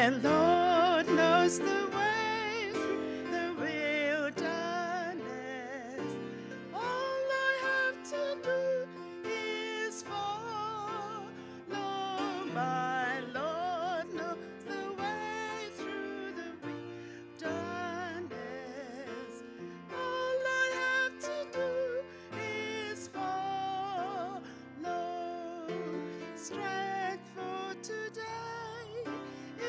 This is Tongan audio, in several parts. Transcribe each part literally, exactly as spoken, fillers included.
The Lord knows the way through the wilderness. All I have to do is follow. My Lord knows the way through the wilderness. All I have to do is follow. Strength for today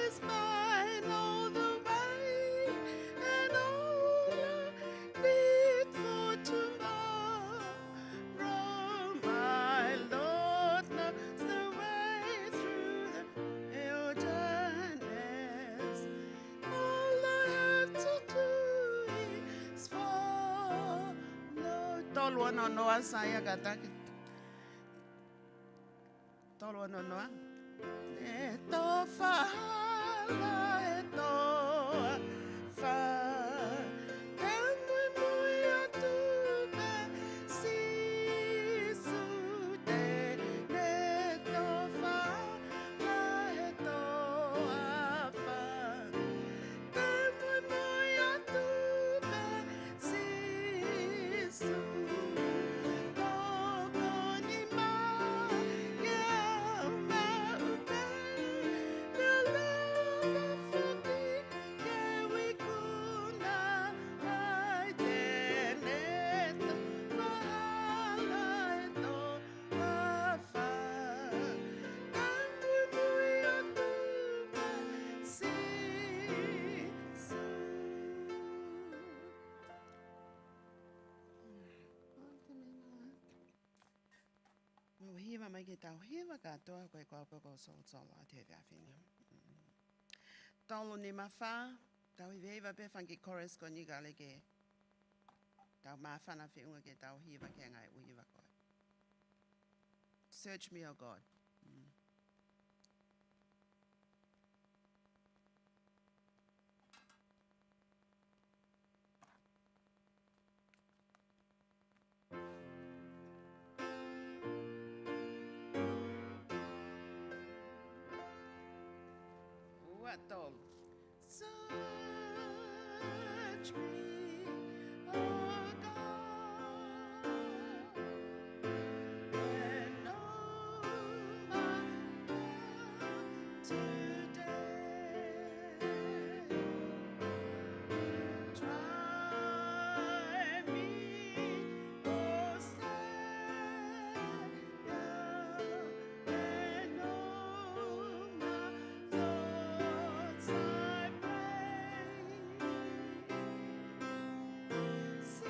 is mine all the way, and all I need for tomorrow, my Lord knows the way through the wilderness. All I have to do is follow. Tolu ono noa, sai ʻa kātaki. Tolu ono noa. ʻE tofa hala, ʻe tofa. Te muimui atu pē Sīsū, te ne tofa hala, ʻe tofa. Te muimui atu pē Sīsū. Tokoni mai ke u maʻu pē, te u lava foki ke u ikuna ai, te ne tofa hala, ʻe to afa. Te muimui atu pē Sīsū. Mau hiva mai ke tau hiva kātoa, ko e kau pē ko Solosolo ʻa te vea fini. Tolu nima fā, tau hiva hiva pē fanga kiʻi chorus ko eni kae ʻoua ke tau māfana feʻunga ke tau hiva ke ngai u hiva ko e Search me, O God. Mm. Ua, tolu. Search me, O God, and know my will today. Try me, O Savior, and know my thoughts, I pray. See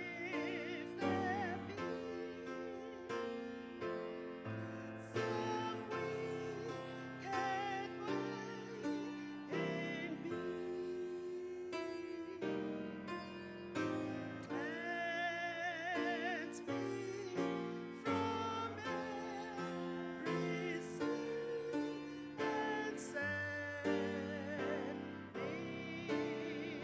if there be some wicked way in me. Cleanse me from every sin and set me free.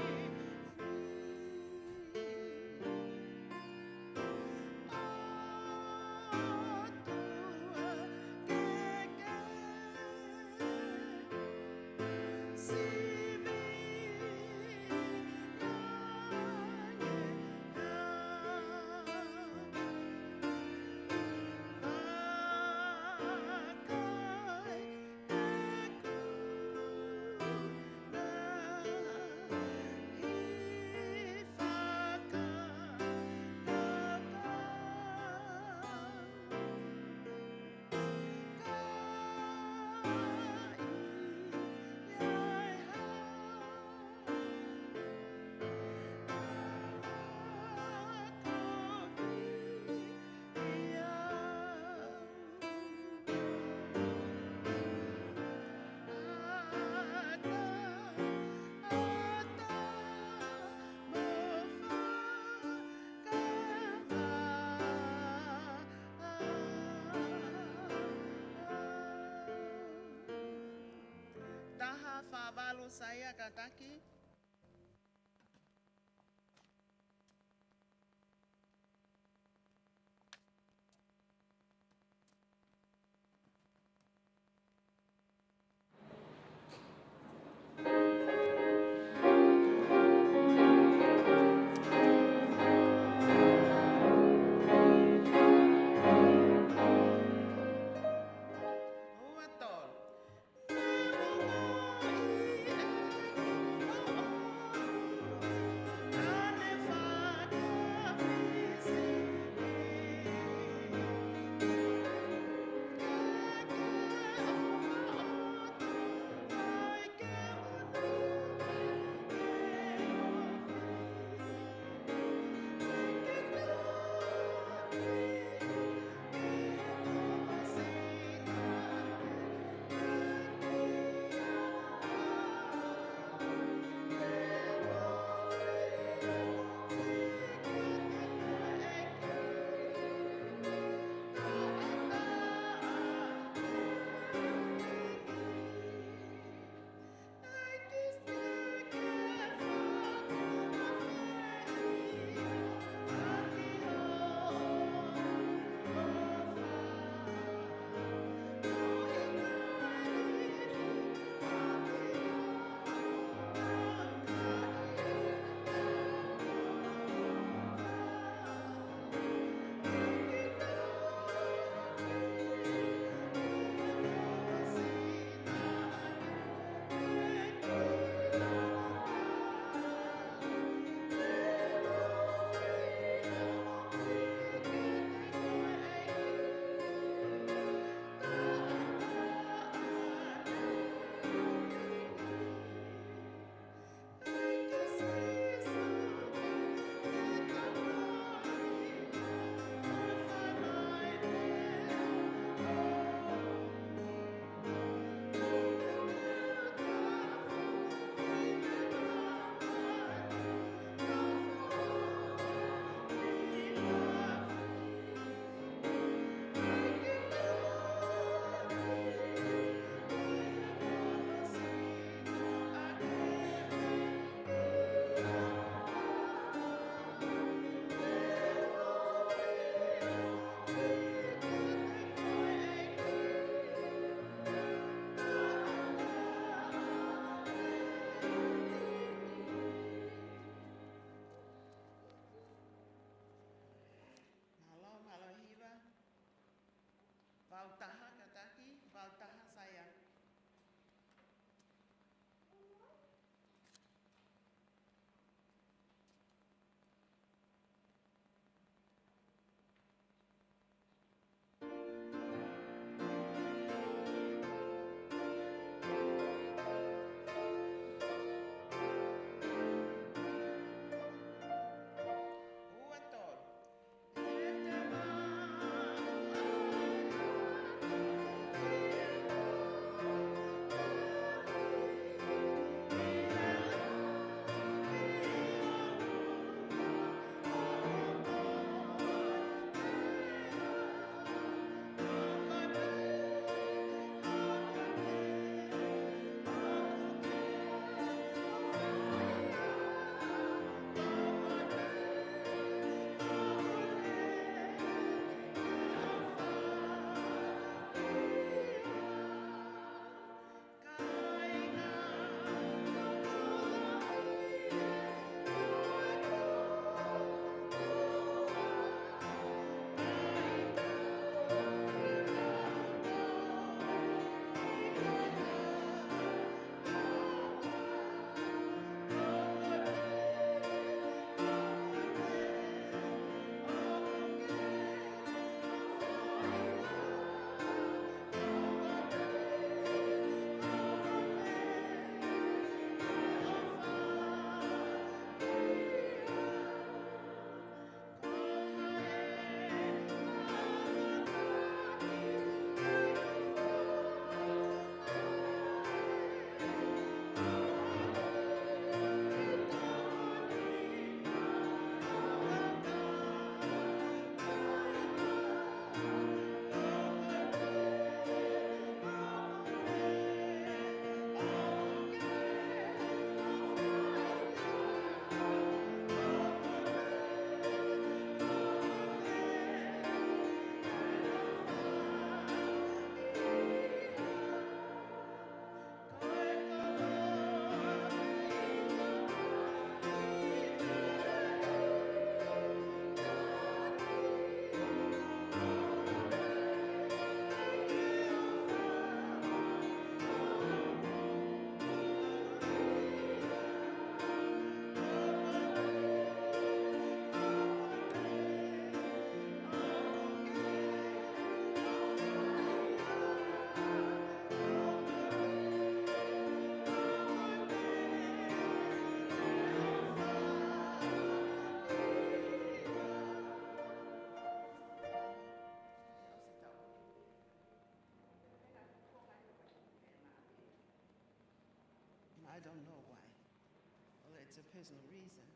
Taha fā valu, sai ʻa kātaki. Don't know why. Well, it's a personal reason.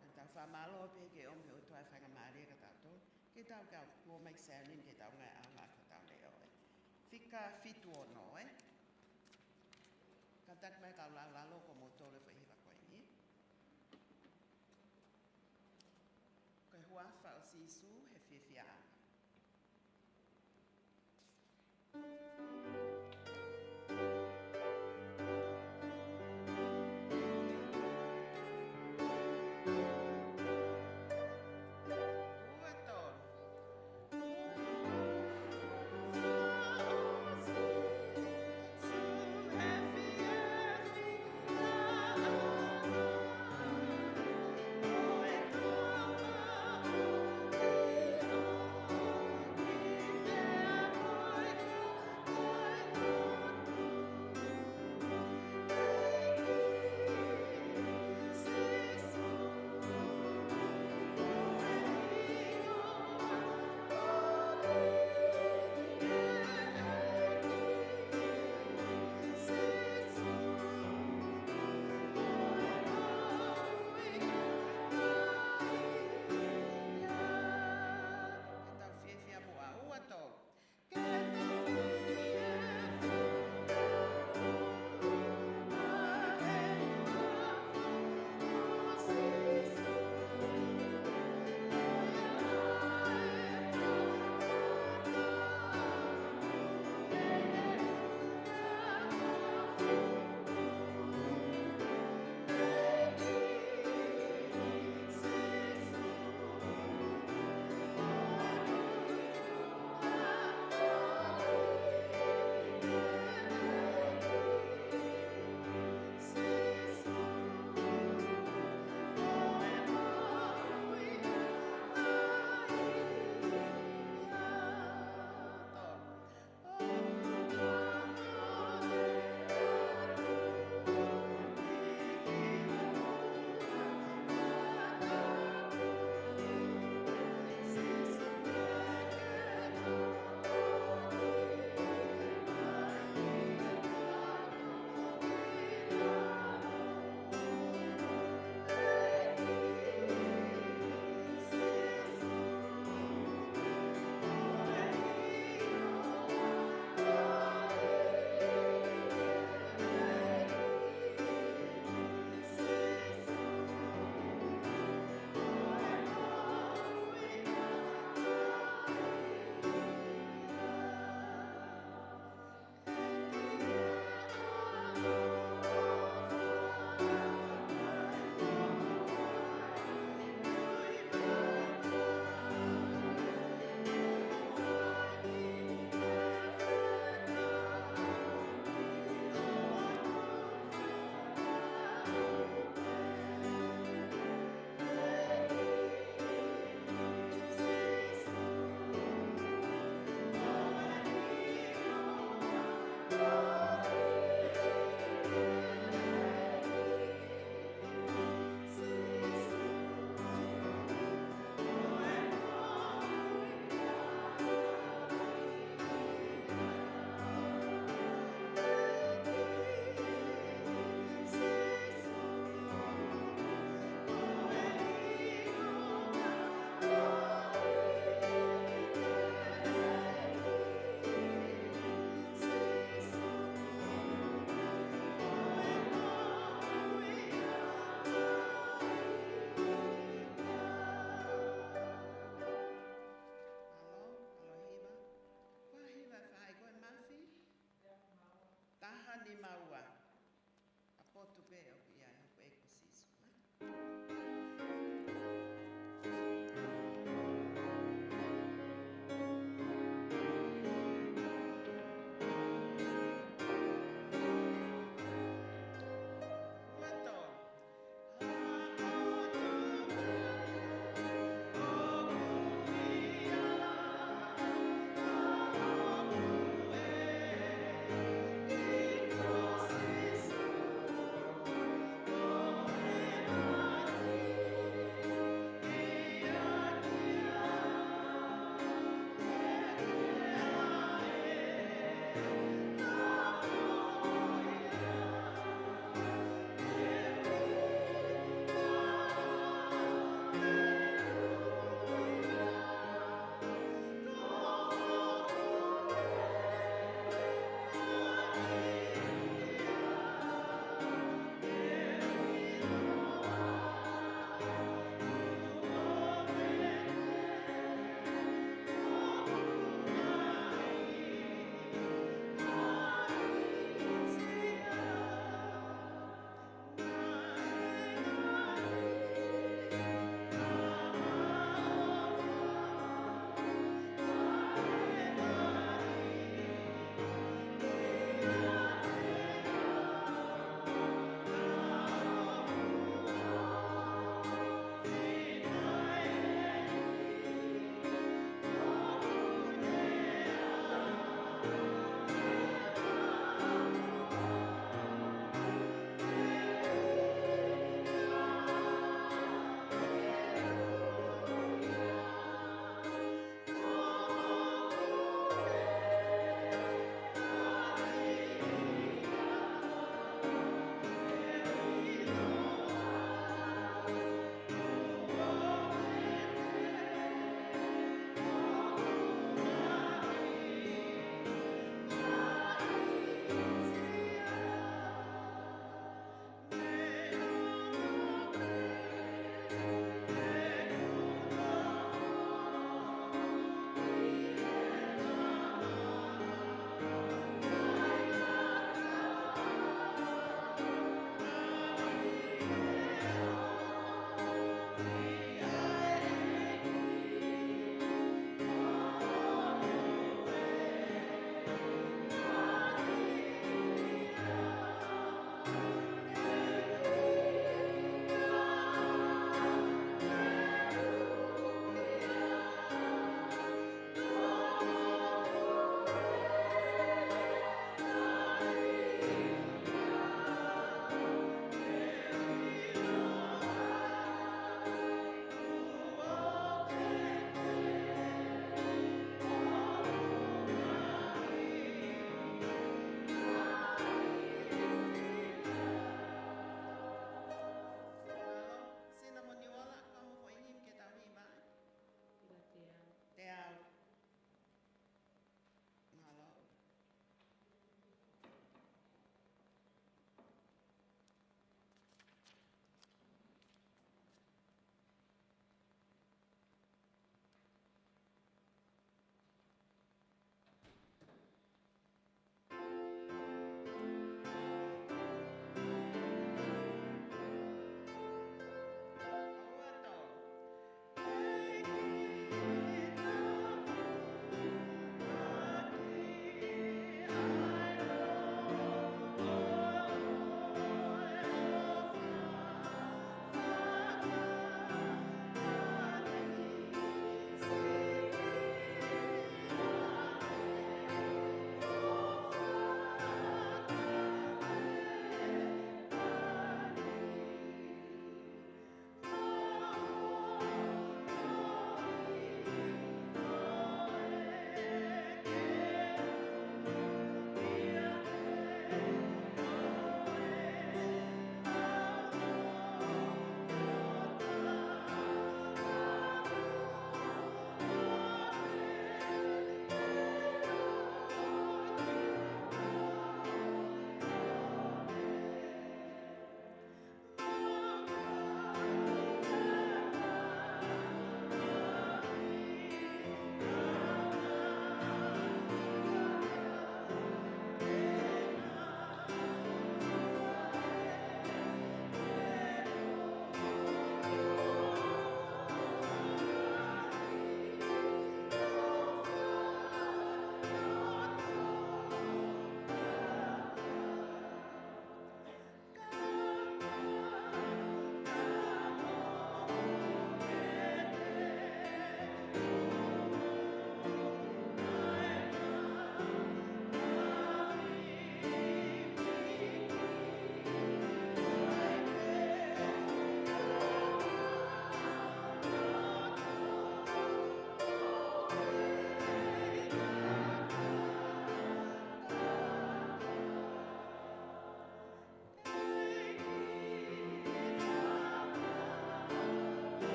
And tau fakamālō pē ke ʻomi ʻe he ʻOtua e faingamālie kia tautolu ke tau kau kuo mai ki Sailini ke tau ngāueʻaki hotau leʻo, ē. Fika fitu ono, ē. Kātaki mai kau lalo ko moutolu e foʻi hiva ko eni. Ko e huafa ʻo Sīsū he fiefiaʻanga. ʻAlo, ʻalu hiva. Ko e hiva fai ko e mafi. Taha nima ua. ʻA potu pē ʻoku ʻi ai hoku ʻEiki ko Sīsū, ē?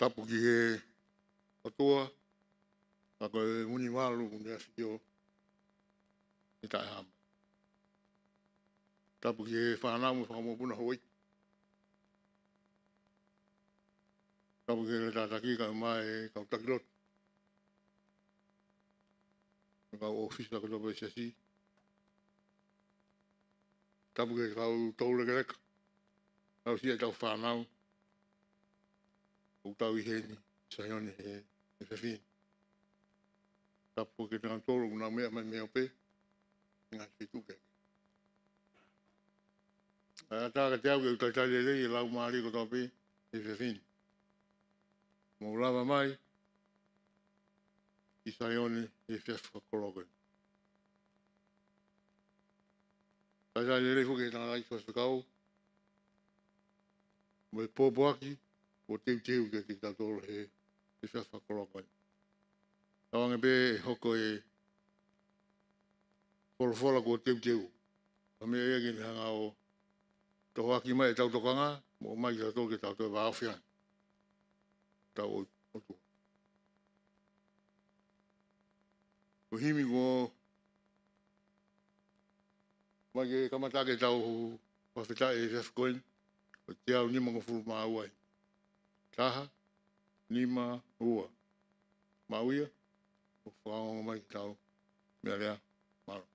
Tapu ki he ʻOtua, ka ko e muni valu ʻoku ne ʻafio he taʻehāmai. Tapu ki he fānau mo e fanga mokopuna houʻeiki. Tapu ki he leta taki kae ʻumaʻā e kau taki lotu, kau ʻōfisa kotoa pē ʻo e siasi. Tapu ki he kau toulekeleka, kau siʻi ʻetau fānau ʻoku tau ʻi heni ʻi Saione he, he efiafi ni. Tapu ki he kinautolu ʻoku nau meʻa mai mei he ope, ngaahi feituʻu kehekehe. ʻA ia ʻoku ʻatā kiate au ke u talitali lelei e laumālie kotoa pē he efiafi ni. Mou lava mai ʻi Saione he efiafi fakakoloa ko eni. Talitali lelei foki ki he tangataʻeiki faifekau mo e pōpoaki kuo teuteu kiate kitautolu he, he efiafi fakakoloa ko eni. Tauange pē ʻe hoko e folofola kuo teuteu, ko e meʻa ia ke ne hanga ʻo tohoaki mai ʻetau tokanga, mo ʻomai kitautolu ke tau toe vāofi ange. Tau ʻo, ʻOtua. Ko e himi kuo ʻomai ke kamata ʻaki ʻetau fakafetaʻi he efiafi ko eni, ko e teau nimangofulu mā ua. Taha, nima, ua. Maʻu ia, ʻo fakaongo mai ki heʻetau meʻalea. Mālō.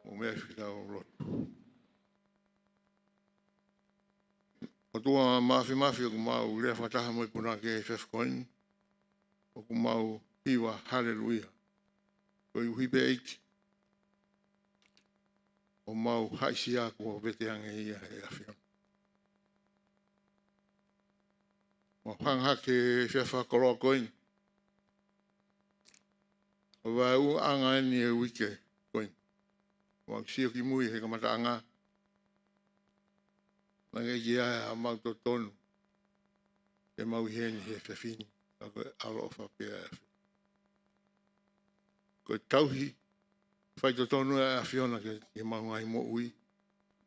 Mou meʻa ʻi he lotu. ʻOtua Māfimafi, ʻoku mau lea fakataha mo e punake he efiafi ko eni, ʻoku mau hiva haleluia. Koeʻuhi pē ʻEiki, ʻoku mau haʻisia kuo vete ange ia ʻe he ʻAfiona. Mau hanga hake he efiafi fakakoloa ko eni, ʻo vaeuʻanga eni e uike ko eni. Mau sio ki mui he kamataʻanga, naʻe ʻikai ke ʻi ai haʻamau totonu ke mau ʻi heni he efiafi ni, ka ko e ʻaloʻofa pē ʻa e ʻAfiona. Ko e tauhi faitotonu ʻa e ʻAfiona ki he, ki heʻemau ngaahi moʻui,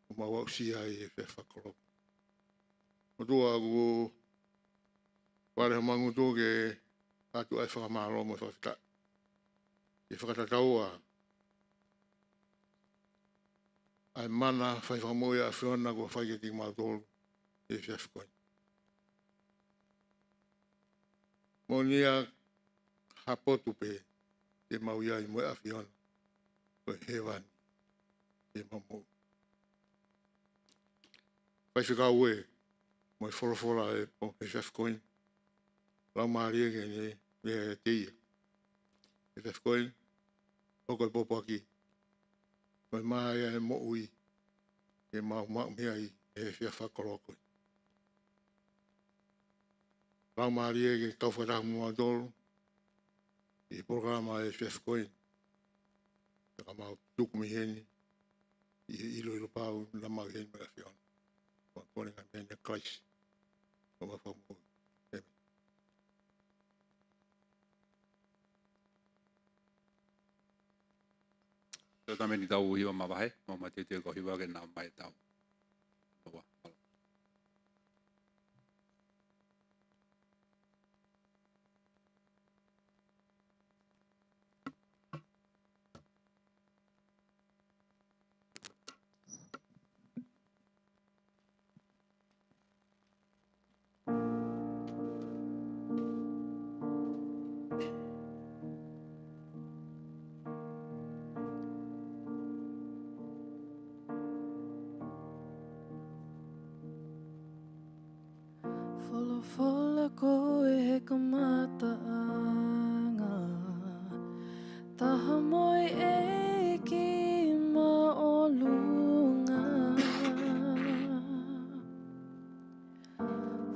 ʻoku mau aʻusia ai he efiafi fakakoloa. ʻOtua, ʻoku vale homau ngutu ke ʻatu ai e fakamālō mo e fakafetaʻi, ke fakatataua ʻa e mana fai fakamoʻui ʻa e ʻAfiona kuo fai kiate kimautolu he efiafi ko eni. Moʻoni ia, ha potu pē te mau ʻi ai mo e ʻAfiona, ko e hēvani te mau moʻui. Faifekau ē, mo e folofola ʻo e pō, he efiafi ko eni, Laumālie ke ne lea ʻiate ia he efiafi ko eni, ʻo ko e pōpoaki, ko e maʻa ia e moʻui ke mau maʻu mei ai he efiafi fakakoloa ko eni. Laumālie ke kau fakataha mo kimautolu ʻi he polokalama he efiafi ko eni, ka mau tuku mei heni ʻi he ʻiloʻilo pau naʻa mau ʻi heni mo e ʻAfiona. Mau kole ngaahi meʻa ni ʻia Kalaisi ko homau Fakamoʻui. ʻĒmeni. Tau tama ni tau hiva mavahe, mau mateuteu ko e hiva ke nau mai tau. Ua. Folofola koe he kamataʻanga, taha mo e ʻEiki māʻolunga.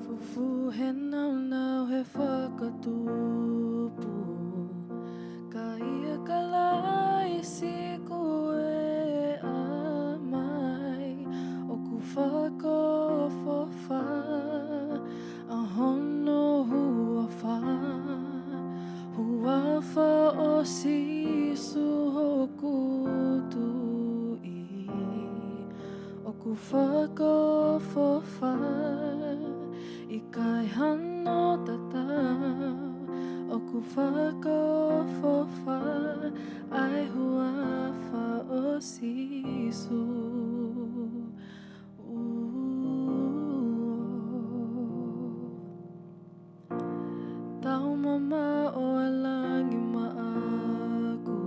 Fufū he nāunau he fakatupu, ka ʻia Kalaisi kuo ʻomai, ʻoku fakaʻofoʻofa ʻa hono huafa, huafa ʻo Sīsū hoku Tuʻi. ʻOku fakaʻofoʻofa, ʻikai hano tatau, ʻoku fakaʻofoʻofa ʻa e huafa ʻo Sīsū. Taumamaʻo ʻa langi maʻaku,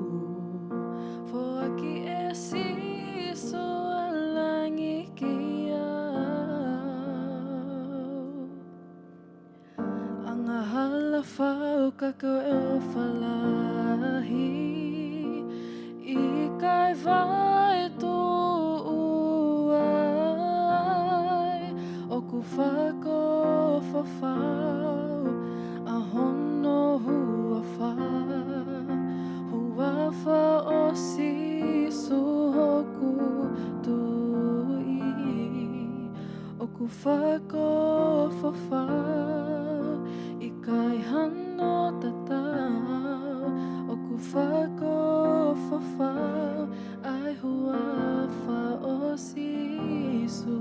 foaki ʻe Sīsū ʻa langi kiate au. Angahala fau ka ko e ʻofa lahi, ʻikai fai tuʻu ai, ʻoku fakaʻofoʻofa ʻa hono huafa, huafa ʻo Sīsū hoku Tuʻi. ʻOku fakaʻofoʻofa, ʻikai hano tatau, ʻoku fakaʻofoʻofa ʻa e huafa ʻo Sīsū.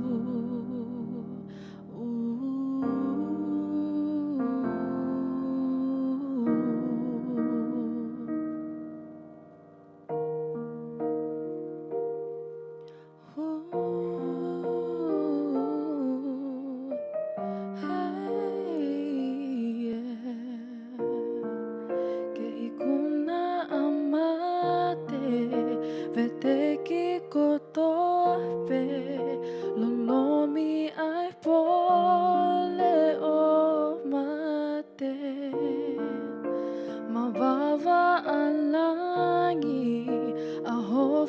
Ke ikuna ʻa mate, veteki kotoa pē, lolomi ʻa e pō.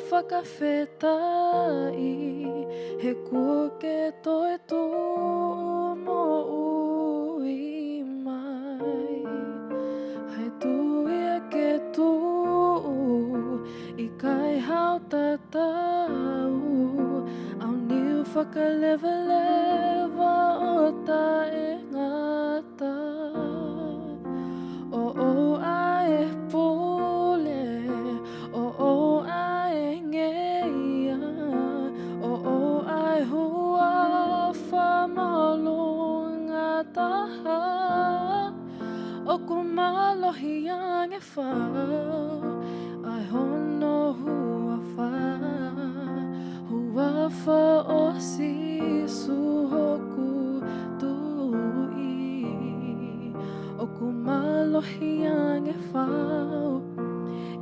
fakafetaʻi, he kuo ke toe tuʻu moʻui mai. Hai tuʻi ʻa ke tuʻu, ʻikai hao tatau, ʻauniu fakalevaleva ʻo taʻengata. ʻOʻou ʻa e pule, ʻoʻou ʻa e ngeia, ʻoʻou ʻa e huafa māʻolunga taha. ʻOku mālohi ange fau ʻa hono huafa, huafa ʻo Sīsū hoku tuʻi. ʻOku mālohi ange fau,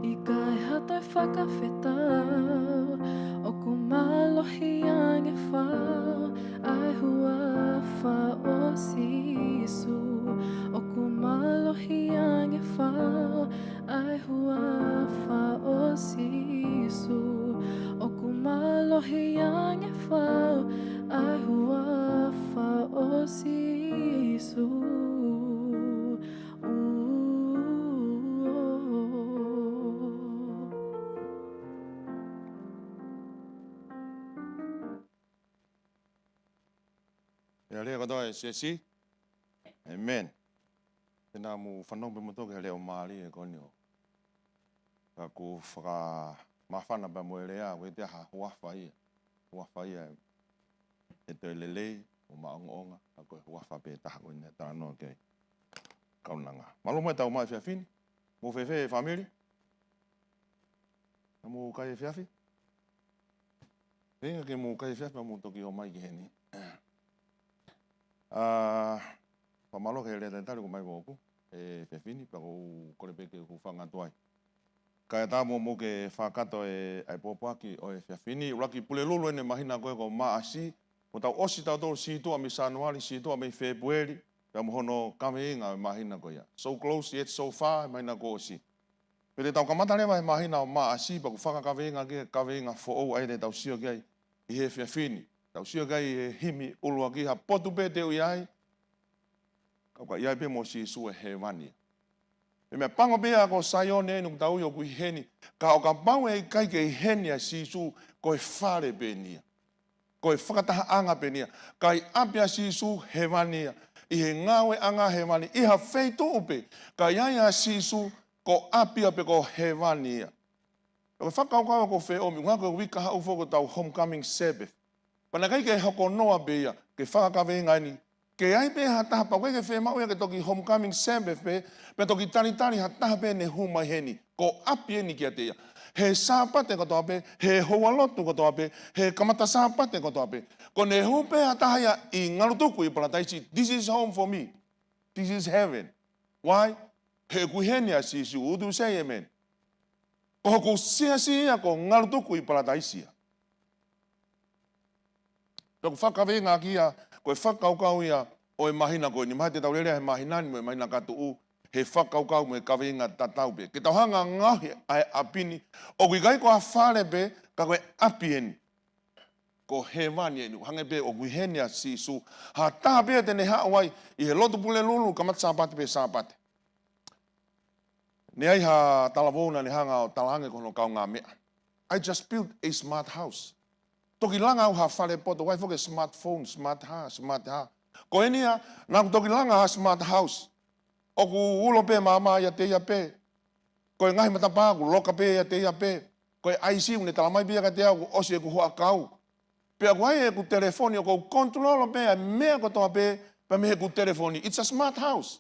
ʻikai ha toe fakafetau. ʻOku mālohi ange fau ʻa e huafa ʻo Sīsū. ʻOku mālohi ange fau ʻa e huafa ʻo Sīsū. ʻOku mālohi ange fau ʻa e huafa ʻo Sīsū. ʻIo, lea kotoa e siasi. ʻĒmeni. Te na mou fanongo pē moutolu ki he leʻo mālie ko eni ʻo. Ka ʻoku fakamāfana pē mo e lea, ko e te ha huafa ia. Huafa ia ʻe toe lelei, ʻo maʻongoʻonga, ka ko e huafa pē taha ko eni ʻe talanoa ki ai. Kaunanga. Mālō mo e tau mai efiafi ni. Mou fēfē e fāmili? Naʻa mou kai efiafi? Feinga ke mou kai efiafi pea mou toki ō mai ki heni. ʻA, fakamālō ki he lea talitali ko mai ko ʻoku, e efiafi ni, pea ʻoku ou kole pē ke u hūfanga atu ai. Kae ʻatā muʻa ke fakakakato e, ʻa e pōpoaki ʻo e efiafi ni, ʻuluaki Pulelulu ʻeni e māhina ko ē ko Maʻasi, mo tau ʻosi tautolu sītuʻa mei Sānuali, sītuʻa mei Fēpueli, pea mo hono kaveinga e māhina ko ia. So close yet so far, e māhina kuo ʻosi. Pea te tau kamata leva he māhina ʻo Maʻasi, pea ʻoku fakakaveinga ki he kaveinga foʻou ʻa ia te tau sio ki ai ʻi he efiafi ni. Tau sio ki ai he himi ʻuluaki, ha potu pē te u ʻi ai, ka u ka ʻi ai pē mo Sīsū ʻi hēvani. He meʻapango pē ia ko Saione ʻeni ʻoku tau ʻi ʻoku ʻi heni, ka ʻo kapau ʻe ʻikai ke ʻi heni ʻa Sīsū, ko e fale pē ʻeni ia. Ko e fakatahaʻanga pē ʻeni ia. Ka ʻi ʻapi ʻa Sīsū hēvani ia. ʻI he ngāueʻanga hēvani, ʻi ha feituʻu pē ka ʻi ai ʻa Sīsū, ko ʻapi ia pē ko hēvani ia. Ko e fakakaukau ko Feomi, ʻuhinga ko e uike kahaʻu foki ko ʻetau homecoming Sabbath. Pea naʻe ʻikai ke hoko noa pē ia, ke fakakaveinga ʻeni, ke ʻi ai pē ha taha pea ʻoku ʻikai ke fiemaʻu ia ke toki homecoming Sabbath pē, pea toki talitali ha taha pē ʻene hū mai heni, ko ʻapi ʻeni kiate ia. He Sāpate kotoa pē, he houa lotu kotoa pē, he kamata Sāpate kotoa pē. Ko ʻene hū pē ha taha ia ʻi Ngalutuku ʻi Palataisi, this is home for me. This is heaven. Why? He ʻoku ʻi heni ʻa Sīsū, would you say amen? Ko hoku siasi ia ko Ngalutuku ʻi Palataisi ia. Pea ʻoku fakakaveinga ki ai, ko e fakakaukau ia ʻo e māhina ko eni, mahalo te tau lele he māhina ni mo e māhina ka tuʻu, he fakakaukau mo e kaveinga tatau pē. Ke tau hanga ʻo ngaohi ʻa e ʻapi ni, ʻoku ʻikai ko ha fale pē, ka ko e ʻapi ʻeni. Ko hēvani ʻeni, hangē pē ʻoku ʻi heni ʻa Sīsū, ha taha pē te ne haʻu ai ʻi he lotu Pulelulu, kamata Sāpate pē Sāpate. Naʻe ʻi ai ha talavou naʻa ne hanga ʻo talaange ki hono kaungāmeʻa, "I just built a smart house." Toki langa au ha fale poto, ʻoku ʻi ai foki e smartphone, smart hā, smart hā. Ko eni ia, naʻa ku toki langa ha smart house. ʻOku ulo pē māmā ʻiate ia pē. Ko e ngaahi matapā ʻoku loka pē ʻiate ia pē. Ko e ʻaisi ʻoku ne tala mai pē ia kiate au kuo ʻosi ʻeku huʻakau. Pea ʻoku ʻi ai ʻeku telefoni ʻoku ou control pē ʻa e meʻa kotoa pē, pea mei heʻeku telefoni. It's a smart house.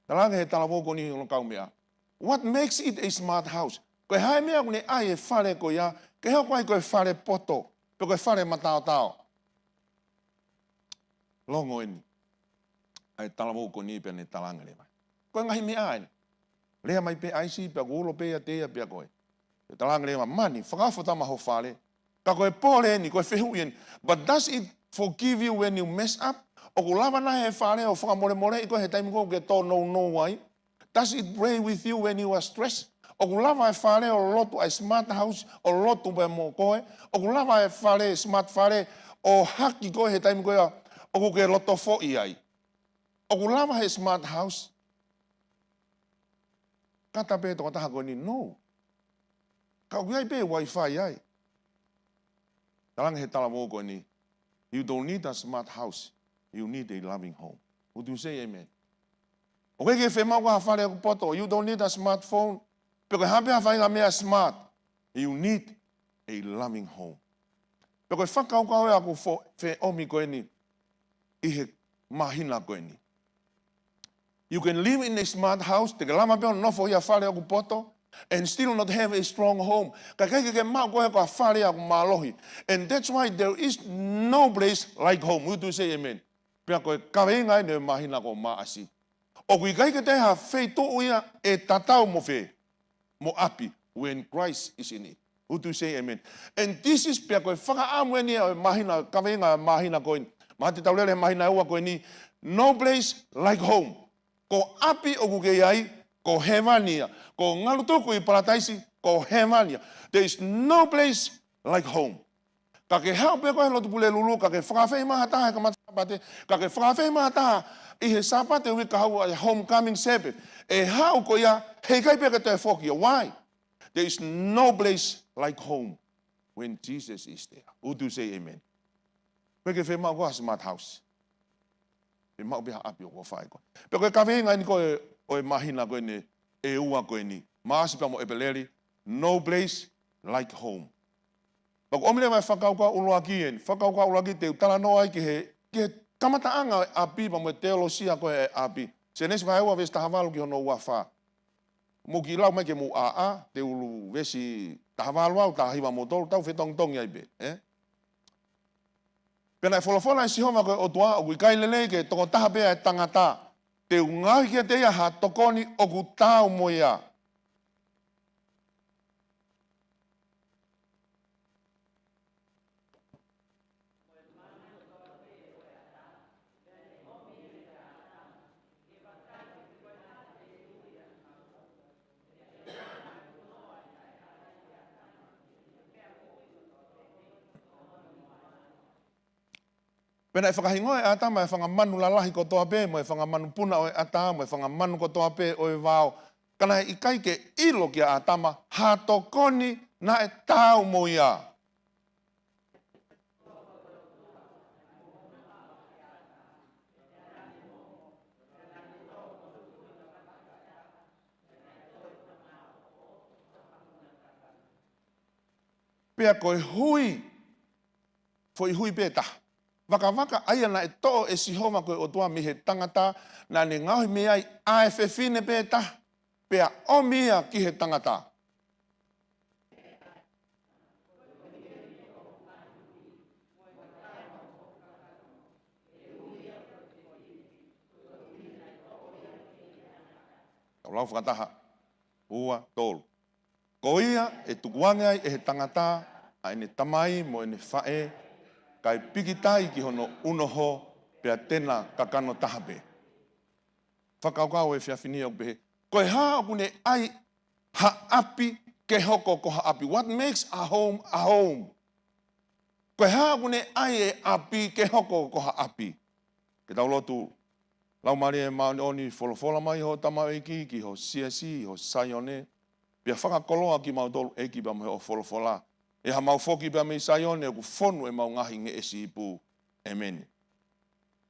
Talaange he talavou ko eni hono kaungāmeʻa, "What makes it a smart house?" Ko e hā e meʻa ʻoku ne ʻai e fale ko ia ke hoko ai ko e fale poto, pe ko e fale mataotao? Longo ʻeni ʻa e talavou ko eni pea ne talaange leva, "Ko e ngaahi meʻa ʻeni." Lea mai pē ʻaisi pea ʻoku ulo pē ʻiate ia pea ko e, pea talaange leva, "Mani, fakaofo tama ho fale. Ka ko e pole ʻeni, ko e fehuʻi ʻeni. But does it forgive you when you mess up?" ʻOku lava nai e fale ʻo fakamolemoleʻi koe he taimi ko ē ʻoku ke tōnounou ai? "Does it pray with you when you are stressed?" ʻOku lava e fale ʻo lotu, ʻa e smart house ʻo lotu pē mo koe. ʻOku lava e fale, smart fale, ʻo haki koe he taimi ko ia ʻoku ke loto foʻi ai. ʻOku lava he smart house. Kata pē tokotaha ko eni, no. Ka ʻoku ʻi ai pē Wi-Fi ai. Talaange he talavou ko eni, you don't need a smart house, you need a loving home. Would you say amen? ʻOku ʻikai ke fiemaʻu koe ha fale ʻoku poto, you don't need a smartphone. Pe ko e hā pē ha faʻahinga meʻa smart, you need a loving home. Pe ko e fakakaukau ē ʻoku fo-, feʻomi ko eni ʻi he māhina ko eni. You can live in a smart house, te ke lava pē ʻo nofo ʻi ha fale ʻoku poto, and still not have a strong home. Ka ʻikai ke ke maʻu koe ko ha fale ʻoku mālohi. And that's why there is no place like home. Would you say amen? Pea ko e kaveinga eni ʻo e māhina kuo maʻasi. ʻOku ʻikai ke toe ha feituʻu ia ʻe tatau mo fē, mo ʻapi, when Christ is in it. Would you say amen? And this is, pea ko e fakaʻamu eni ʻo e māhina, kaveinga ʻo e māhina ko eni. Mahalo te tau lele he māhina ʻe ua ko eni, no place like home. Ko ʻapi ʻoku ke ʻi ai, ko hēvani ia. Ko ngalutuku ʻi Palataisi, ko hēvani ia. There is no place like home. Ka ke haʻu pē koe he lotu Pulelulu, ka ke fakaafeʻi mai ha taha he kamata Sāpate, ka ke fakaafeʻi mai ha taha ʻi he Sāpate uike kahaʻu ʻa e homecoming Sabbath. ʻE haʻu ko ia, heʻikai pē ke toe foki ia. Why? There is no place like home when Jesus is there. Would you say amen? Pe ke fiemaʻu koe ha smart house. Fiemaʻu pē ha ʻapi ʻoku fai ko. Pe ko e kaveinga eni ko ē ʻo e māhina ko eni, ʻe ua ko eni. Maʻasi pea mo ʻEpeleli, no place like home. Pea ʻoku ʻomi leva e fakakaukau ʻuluaki eni. Fakakaukau ʻuluaki te u talanoa ai ki he, ki he kamataʻanga ʻo e ʻapi pea mo e teolosia ko ē ʻo e ʻapi. Sēnesi vahe ua veesi taha valu ki hono ua fā. Mou kiʻi lau mai ke mou ʻāʻā, te u ʻulu veesi taha valu au, taha hiva mo tolu, tau fetongitongi ai pē, ē? Pea naʻe folofola ʻe Sihova ko e ʻOtua, ʻoku ʻikai lelei ke tokotaha pē ʻa e tangata. Te u ngaohi kiate ia ha tokoni ʻoku taau mo ia. Pea naʻe fakahingoa ʻe ʻĀtama e fanga manu lalahi kotoa pē, mo e fanga manupuna ʻo e ʻatā, mo e fanga manu kotoa pē ʻo e vao. Ka naʻe ʻikai ke ʻilo kia ʻĀtama ha tokoni naʻe taau mo ia. Pea ko e hui, foʻi hui pē taha. Vakavaka ʻa ia naʻe toʻo ʻe Sihova ko e ʻOtua mei he tangata, naʻa ne ngaohi mei ai ʻa e fefine pē taha, pea ʻomi ia ki he tangata. Tau lau fakataha, ua, tolu. Ko ia ʻe tukuange ai ʻe he tangata ʻa ʻene tamai mo ʻene faʻē, kae pikitai ki hono unoho, pea te na kakano taha pē. Fakakaukau he efiafi ni ʻoku pehē, ko e hā ʻoku ne ʻai ha ʻapi ke hoko ko ha ʻapi? What makes a home a home? Ko e hā ʻoku ne ʻai e ʻapi ke hoko ko ha ʻapi? Ke tau lotu. Laumālie Māʻoniʻoni, folofola mai ho tamaioʻeiki ki ho siasi, ho Saione. Pea fakakoloa kimautolu ʻEiki pea mo hoʻo folofola. ʻE hamau foki pea mei Saione ʻoku fonu ʻemau ngaahi ngeʻesi ipu. ʻEmeni.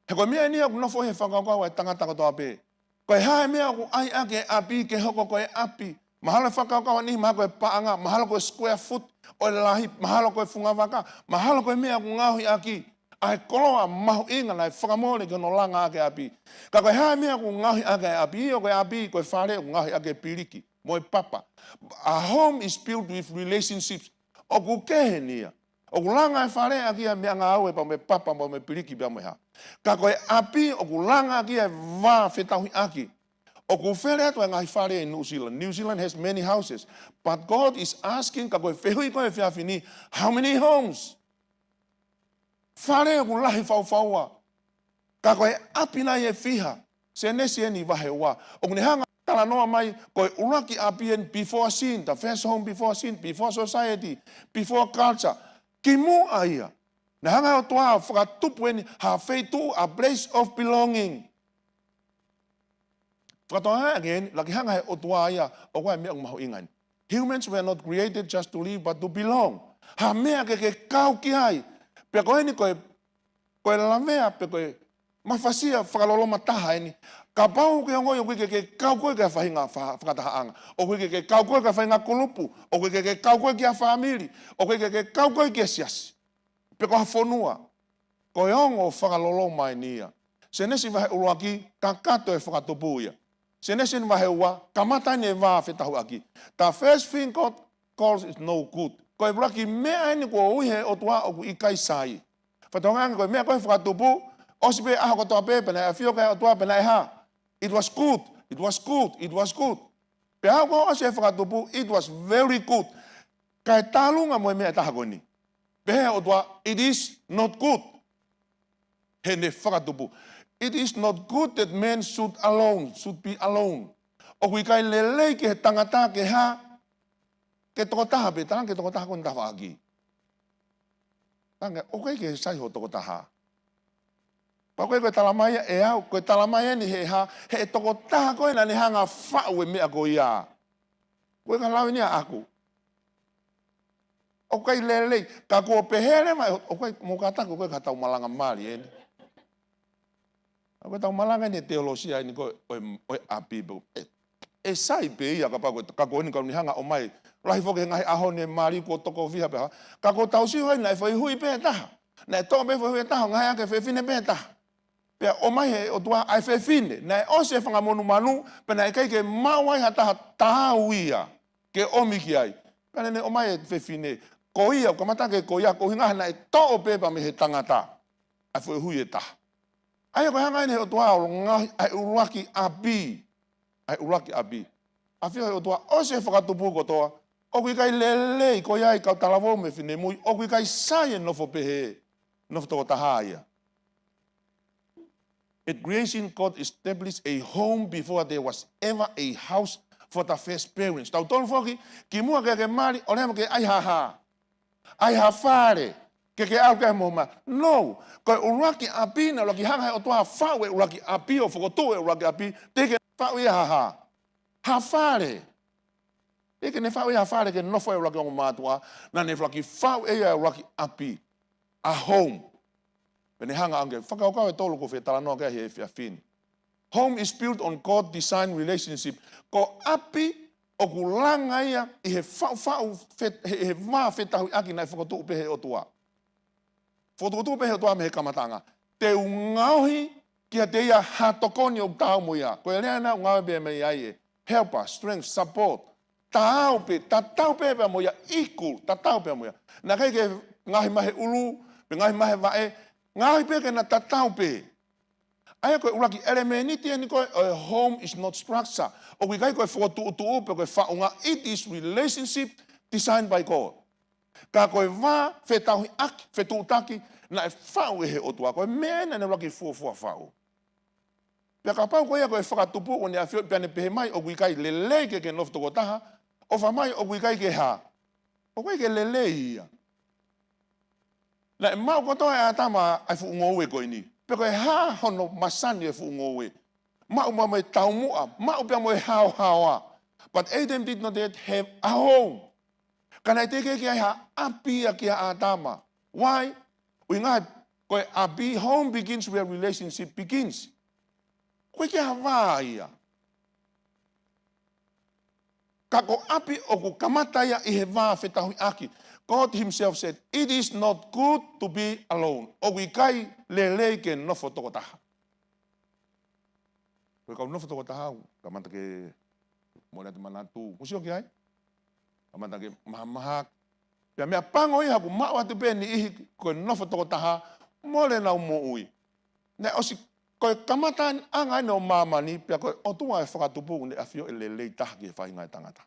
He ko e meʻa eni ʻoku nofo he fakakaukau ʻa e tangata kotoa pē. Ko e hā e meʻa ʻoku ʻai ʻaki e ʻapi ke hoko ko e ʻapi? Mahalo e fakakaukau ʻa e niʻihi, mahalo ko e paʻanga, mahalo ko e square foot ʻo e lahi, mahalo ko e fungavaka, mahalo ko e meʻa ʻoku ngaohi ʻaki ʻa e koloa mahuʻinga naʻe fakamole ki hono langa ʻaki e ʻapi. Ka ko e hā e meʻa ʻoku ngaohi ʻaki e ʻapi? ʻIo, ko e ʻapi, ko e fale ʻoku ngaohi ʻaki e piliki mo e papa. A home is built with relationships. ʻOku kehe eni ia. ʻOku langa e fale ʻaki e meʻangāue pea mo e papa pea mo e piliki pea mo e hā. Ka ko e ʻapi ʻoku langa ʻaki e vā fetauhiʻaki. ʻOku fele atu e ngaahi fale ʻi New Zealand. New Zealand has many houses. But God is asking, ka ko e fehuʻi ko ē he efiafi ni, how many homes? Fale ʻoku lahi faufaua. Ka ko e ʻapi nai ʻe fiha? Sēnesi eni vahe ua. ʻOku ne hanga talanoa mai, ko e ʻuluaki ʻapi eni before sin, the first home before sin, before society, before culture. Kimuʻa ia. Naʻe hanga ʻe he ʻOtua ʻo fakatupu eni ha feituʻu, a place of belonging. Fakatokangaʻi ange eni, ʻuluaki hanga ʻe he ʻOtua ia ʻo ʻai e meʻa ʻoku mahuʻinga eni. Humans were not created just to live, but to belong. Ha meʻa ke ke kau ki ai. Pea ko eni ko e, ko e lavea, pe ko e mafasia fakaloloma taha eni. Kapau ʻoku ke ongoʻi ʻoku ʻikai ke ke kau koe ki ha faʻahinga fa-, fakatahaʻanga. ʻOku ʻikai ke ke kau koe ki ha faʻahinga kulupu. ʻOku ʻikai ke ke kau koe ki ha fāmili. ʻOku ʻikai ke ke kau koe ki ha siasi. Pe ko ha fonua. Ko e ongo fakaloloma eni ia. Senesi vahe ʻuluaki, kakato e fakatupu ia. Senesi vahe ua, kamata eni e vā fetauhiʻaki. The first thing God calls is no good. Ko e ʻuluaki meʻa eni kuo ui ʻe he ʻOtua ʻoku ʻikai sai. Fakatokangaʻi ange ko e meʻa ko e fakatupu, ʻosi pē ʻaho kotoa pē, pea naʻe ʻafio ki ai e ʻOtua, pea naʻe hā. It was good, it was good, it was good. Pea aʻu ko ē ʻosi e fakatupu, it was very good. Kae tālunga mo e meʻa ʻe taha ko eni. Pehē ʻe he ʻOtua, it is not good. Heʻene fakatupu. It is not good that man should alone, should be alone. ʻOku ʻikai lelei ki he tangata ke hā, ke tokotaha pē, talaange ke tokotaha ko eni tafaʻaki. Talaange, ʻoku ʻikai ke sai hoʻo tokotaha. Pea ko e, ko e talamai ia ʻe au, ko e talamai eni he hā, he tokotaha ko ē naʻa ne hanga faʻu e meʻa ko ia. Ko e ka lau eni ʻaʻaku. ʻOku ʻikai lelei, ka kuo pehē leva, ʻoku ʻikai mo kātaki, ʻoku ʻikai ke tau malanga mali eni. ʻOku tau malanga eni teolosia eni ko e, ʻo e, ʻo e ʻapi pe, ʻe, ʻe sai pē ia kapau ko e, ka ko eni ka ne hanga ʻo mai. Lahi foki he ngaahi ʻaho ni mali kuo toko fiha pē ha. Ka ko e tau sio ai naʻe foʻi hui pē taha. Naʻe toʻo pē foʻi hui taha, ngaahi ake fefine pē taha. Pea ʻomai ʻe he ʻOtua ʻa e fefine. Naʻe ʻosi e fanga monumanu, pea naʻe ʻikai ke maʻu ai ha taha taau ia. Ke ʻomi ki ai. Pea naʻa ne ʻomai e fefine. Ko ia, kamata ke ko ia, ko hinga naʻe toʻo pē pea mei he tangata. ʻA e foʻi hui ʻe taha. ʻA ia ko e hanga eni ʻe he ʻOtua ʻo ngaohi ʻa e ʻuluaki ʻapi. ʻA e ʻuluaki ʻapi. ʻAfio ʻe he ʻOtua ʻosi e fakatupu kotoa. ʻOku ʻikai lelei ko ia e kau talavou mo e finemui. ʻOku ʻikai sai e nofo pehē. Nofo tokotaha ia. At creation, God established a home before there was ever a house for the first parents. Tautolu foki, kimuʻa ke ke mali, ʻoku leva ke ʻai ha hā. ʻAi ha fale, ke ke ʻalu ki ai mo ma. No, ko e ʻuluaki ʻapi naʻe ʻuluaki hanga ʻe he ʻOtua ʻo faʻu e ʻuluaki ʻapi, ʻo fokotuʻu e ʻuluaki ʻapi, teʻeki ke ne faʻu ia ha hā. Ha fale. Teʻeki ke ne faʻu ia ha fale ke nofo ai e ʻuluaki ongo mātuʻa, naʻa ne ʻuluaki faʻu ʻe ia e ʻuluaki ʻapi. A home. Pea ne hanga ange, fakakaukau ʻe tolu ʻoku ou fie talanoa ki ai he efiafi ni. Home is built on God design relationship. Ko ʻapi ʻoku langa ia ʻi he faʻufaʻu fe-, he, he vā fetauhiʻaki naʻe fokotuʻu pē ʻe he ʻOtua. Fokotuʻu pē ʻe he ʻOtua mei he kamataʻanga. Te u ngaohi kiate ia ha tokoni ʻoku taau mo ia. Ko e lea naʻe ngāue pē mei ai e helper, strength, support. Taau pē, tatau pē pea mo ia, equal, tatau pē mo ia. Naʻe ʻikai ke ngaohi mai he ʻulu, pe ngaohi mai he vaʻe, ngaohi pē ke na tatau pē. ʻA ia ko e ʻuluaki ʻelemēniti eni ko e, ʻo e home is not structure. ʻOku ʻikai ko e fokotuʻutuʻu pe ko e faʻunga, it is relationship designed by God. Ka ko e vā fetauhiʻaki, fetuʻutaki, naʻe faʻu ʻe he ʻOtua. Ko e meʻa ena naʻe ʻuluaki fuofua faʻu. Pea kapau ko ia ko e fakatupu ʻo ne ʻafio pea ne pehē mai ʻoku ʻikai lelei ke ke nofo tokotaha, ʻofa mai ʻoku ʻikai ke hā. ʻOku ʻikai ke lelei ia. Naʻe maʻu kotoa ʻe ʻĀtama ʻa e fuʻu ngoue ko eni. Pea ko e hā hono masani e fuʻu ngoue. Maʻu pea mo e taumuʻa, maʻu pea mo e haohaoa. But Adam did not yet have a home. Ka naʻe teʻeki ke ʻi ai ha ʻapi ia kia ʻĀtama. Why? ʻUhinga he ko e ʻapi, home begins where relationship begins. ʻOku ʻikai ke ʻi ai ha vā ia. Ka ko ʻapi ʻoku kamata ia ʻi he vā fetauhiʻaki. God himself said, "It is not good to be alone." ʻOku ʻikai lelei ke nofo tokotaha. Ko e kau nofo tokotaha au, kamata ke mole atu manatu. Mou sio ki ai? Kamata ke mahamahaki. Pea meʻapango ia ʻoku maʻu atu pē niʻihi ko e nofo tokotaha, mole ʻenau moʻui. Naʻe ʻosi ko e kamataʻanga eni ʻo māmani, pea ko e ʻOtua e fakatupu ʻoku ne ʻafio ʻe lelei taha ki he faʻahinga ʻo e tangata.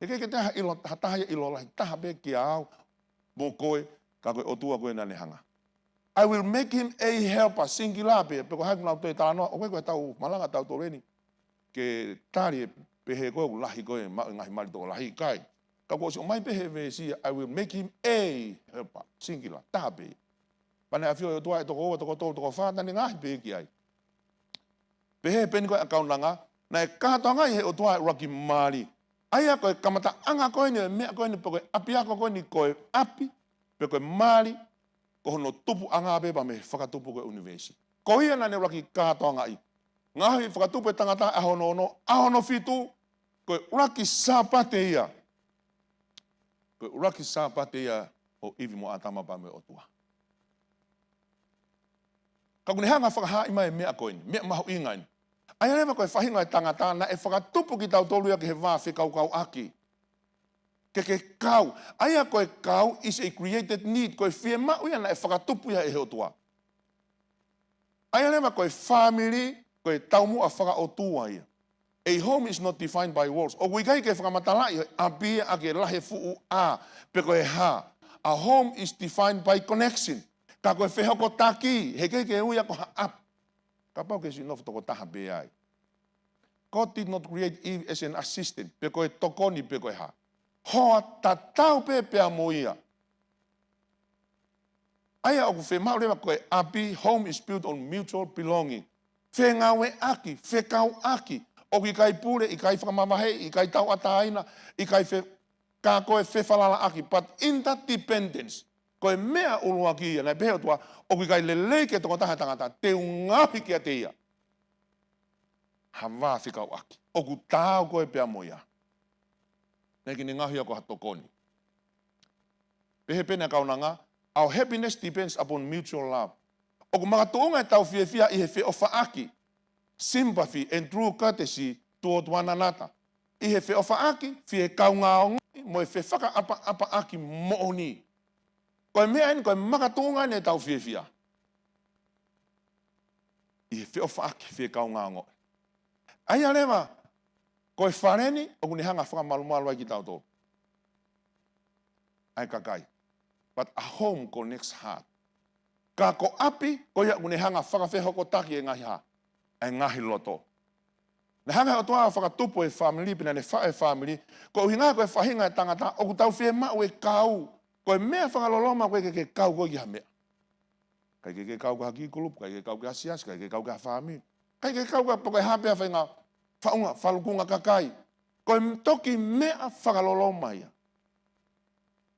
He ʻikai ke toe ha ʻilo, ha taha ia ʻilo lahi taha pē kia au, mo koe, ka ko e ʻOtua ko ē naʻa ne hanga. "I will make him a helper," singular pē, pe ko hai ʻoku nau toe talanoa, ʻoku ʻikai ko e tau malanga tautolu eni. ke tali e pehē ko ē ʻoku lahi ko ē maʻu e ngaahi mali tokolahi, ʻikai. Ka kuo ʻosi ʻomai pē he veesi ia, "I will make him a helper," singular, taha pē. Pea naʻe ʻafio e ʻOtua ʻe toko ua, toko tolu, toko fā, naʻa ne ngaohi pē ki ai. Pehē pē eni ko e ʻa e kaunanga, naʻe kātoangaʻi ʻe he ʻOtua e ʻuluaki mali. ʻA ia ko e kamataʻanga ko eni, e meʻa ko eni, pe ko e ʻapiako ko eni, ko e ʻapi, pe ko e mali, ko hono tupuʻanga pē pea mei he fakatupu ko ē ʻunivēsi. Ko ia naʻa ne ʻuluaki kātoangaʻi. Ngaohi fakatupu e tangata ʻaho hono ono, ʻaho hono fitu, ko e ʻuluaki Sāpate ia. Ko e ʻuluaki Sāpate ia ʻo ʻIvi mo ʻĀtama pea mo e ʻOtua. Ka ʻoku ne hanga fakahaaʻi mai e meʻa ko eni, meʻa mahuʻinga eni. ʻA ia leva ko e faʻahinga e tangata naʻe fakatupu kitautolu ia ki he vā fekaukauʻaki. Ke ke kau. ʻA ia ko e kau is a created need, ko e fiemaʻu ia naʻe fakatupu ia ʻe he ʻOtua. ʻA ia leva ko e fāmili, ko e taumuʻa fakaʻotua ia. A home is not defined by walls. ʻOku ʻikai ke fakamatalaʻi ʻe he ʻapi ia ʻaki e lahi e fuʻu ʻā, pe ko e hā. A home is defined by connection. Ka ko e fehokotaki, heʻikai ke ui ia ko ha ʻapi. Kapau ke ʻosi nofo toko taha pē ai. God did not create Eve as an assistant, pe ko e tokoni, pe ko e hā. Hoa tatau pē pea mo ia. ʻA ia ʻoku fiemaʻu leva ko e ʻapi, home is built on mutual belonging. Fengāueʻaki, fekauʻaki, ʻoku ʻikai pule, ʻikai fakamavaheʻi, ʻikai tauʻatāina, ʻikai fe-, ka ko e fefalalaʻaki, but interdependence. Ko e meʻa ʻuluaki ia, naʻe pehē ʻOtua, ʻoku ʻikai lelei ki he tokotaha tangata, te u ngaohi kiate ia ha vā fekauʻaki. ʻOku taau koe pea mo ia. Naʻe ʻikai ke ne ngaohi ia ko ha tokoni. Pehē pē ʻa e kaunanga, our happiness depends upon mutual love. ʻOku makatuʻunga ʻetau fiefia ʻi he feʻofaʻaki, sympathy and true courtesy toward one another. ʻI he feʻofaʻaki, fiekaungāongoʻi, mo e fefakaʻapaʻapaʻaki moʻoni. Ko e meʻa eni, ko e makatuʻunga eni ʻetau fiefia. ʻI he feʻofaʻaki, fiekaungāongoʻi. ʻA ia leva, ko e fale ni, ʻoku ne hanga fakamalumalu ai kitautolu. ʻA e kakai. But a home connects heart. Ka ko ʻapi, ko ia ʻoku ne hanga fakafehokotaki e ngaahi hā, e ngaahi loto. Naʻe hanga ʻe he ʻOtua ʻo fakatupu e fāmili, pea naʻa ne faʻu e fāmili, ko e ʻuhinga ko e faʻahinga e tangata, ʻoku tau fiemaʻu e kau, ko e meʻa fakaloloma ko ē ke ke kau koe ki ha meʻa. ʻIkai ke ke kau ki ha kiʻi kulupu, ʻikai ke ke kau ki ha siasi, ʻikai ke ke kau ki ha fāmili. ʻIkai ke ke kau ki ha, pe ko e hā pē ha faʻahinga, faʻunga, falukunga kakai. Ko e toki meʻa fakaloloma ia.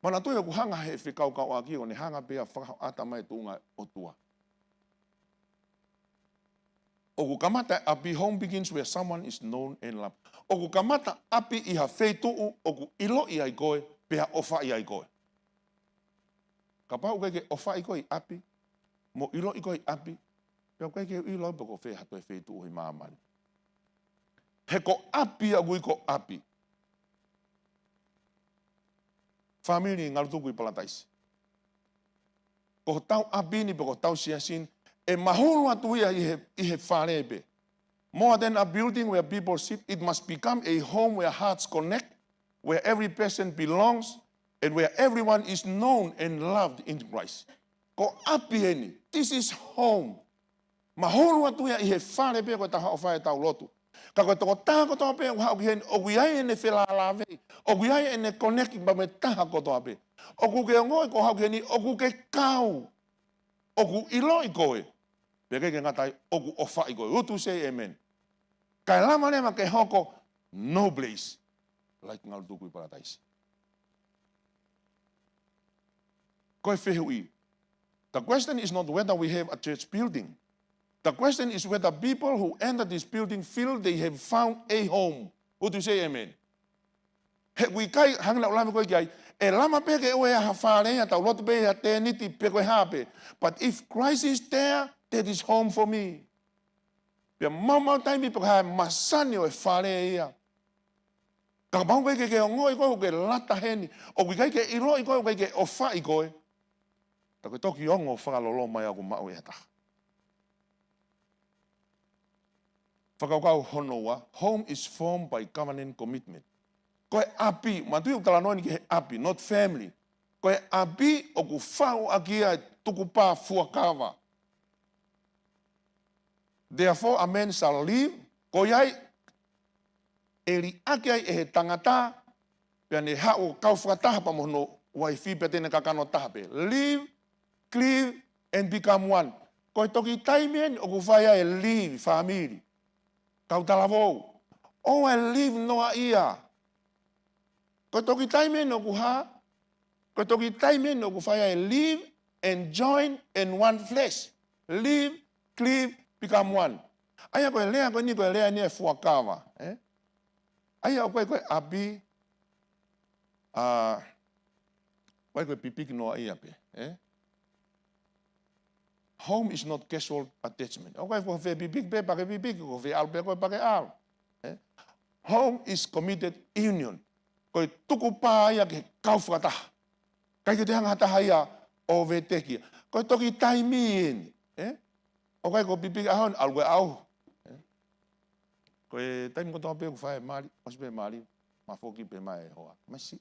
Manatuʻi ʻoku hanga ʻe he fekaukauʻaki ʻo ne hanga pē ʻo fakahoʻata mai e tuʻunga ʻo e ʻOtua. ʻOku kamata e ʻapi, home begins where someone is known and loved. ʻOku kamata ʻapi ʻi ha feituʻu ʻoku ʻiloʻi ai koe, pea ʻofaʻi ai koe. Kapau ʻoku ʻikai ke ʻofaʻi koe ʻi ʻapi, mo ʻiloʻi koe ʻi ʻapi, pea ʻoku ʻikai ke ʻilo pe ko fē ha toe feituʻu ʻi māmani. He ko ʻapi ʻoku ui ko ʻapi. Fāmili, Ngalutuku ʻi Palataisi. Ko hotau ʻapi ni pe ko hotau siasi ni, ʻe mahulu atu ia ʻi he, ʻi he fale pē. More than a building where people sit, it must become a home where hearts connect, where every person belongs, and where everyone is known and loved in Christ. Ko ʻapi eni, this is home. Mahulu atu ia ʻi he fale pē ko ʻetau haʻu ʻo fai ʻetau lotu. Ka ko e tokotaha kotoa pē ʻoku haʻu ki heni, ʻoku ʻi ai ʻene felālāveʻi, ʻoku ʻi ai ʻene connect pea mo e taha kotoa pē. ʻOku ke ongoʻi ko e haʻu ki heni, ʻoku ke kau, ʻoku ʻiloʻi koe. Pea ʻikai ke ngata ai, ʻoku ʻofaʻi koe. Who to say amen? Kae lava leva ke hoko, no place like Ngalutuku ʻi Palataisi. Ko e fehuʻi. The question is not whether we have a church building. The question is whether people who enter this building feel they have found a home. Would you say amen? He ʻoku ʻikai, hangē naʻa ku lave ko ē ki ai, ʻe lava pē ke ʻoua ʻe ha fale ia, tau lotu pē ia tēniti pe ko e hā pē. But if Christ is there, that is home for me. Pea maumau taimi pe ko e hā e masani ʻo e fale ia. Kapau ʻoku ʻikai ke ke ongoʻi koe ʻoku ke lata heni, ʻoku ʻikai ke ʻiloʻi koe, ʻoku ʻikai ke ʻofaʻi koe, ta ko e toki ongo fakaloloma ia ʻoku maʻu ʻe ha taha. Fakakaukau hono ua, home is formed by covenant commitment. Ko e ʻapi, manatuʻi ʻoku talanoa ni ki he ʻapi, not family. Ko e ʻapi ʻoku faʻu ʻaki ia e tukupā fuakava. Therefore, a man shall leave, ko ia ai, ʻe liʻaki ai ʻe he tangata, pea ne haʻu ʻo kau fakataha pea mo hono uaifi pea te ne kakano taha pē. Leave, cleave, and become one. Ko e toki taimi eni ʻoku fai ai e leave, fāmili, kau talavou. ʻOua ʻe leave noaʻia. Ko e toki taimi eni ʻoku hā? Ko e toki taimi eni ʻoku fai ai e leave and join in one flesh. Leave, cleave, become one. ʻA ia ko e lea ko eni, ko e lea eni e fuakava, ē? ʻA ia ʻoku ʻikai ko e ʻapi, ʻa, ʻoku ʻikai ko e pipiki noaʻia pē, ē? Home is not casual attachment. ʻOku ʻikai ko e fepipiki pē, pea ke pipiki, ko e fē ʻalu pē ko ē pea ke ʻalu. Ē? Home is committed union. Ko e tukupā ia ke kau fakataha. ʻIkai ke toe hanga ha taha ia ʻo veteki ia. Ko e toki taimi eni, ē? ʻOku ʻikai ko e pipiki ʻaho ni, ʻalu ko ē ʻaho. Ē? Ko e taimi kotoa pē ʻoku fai e mali, ʻosi pē mali, mafoki pē mai e hoa. Masi.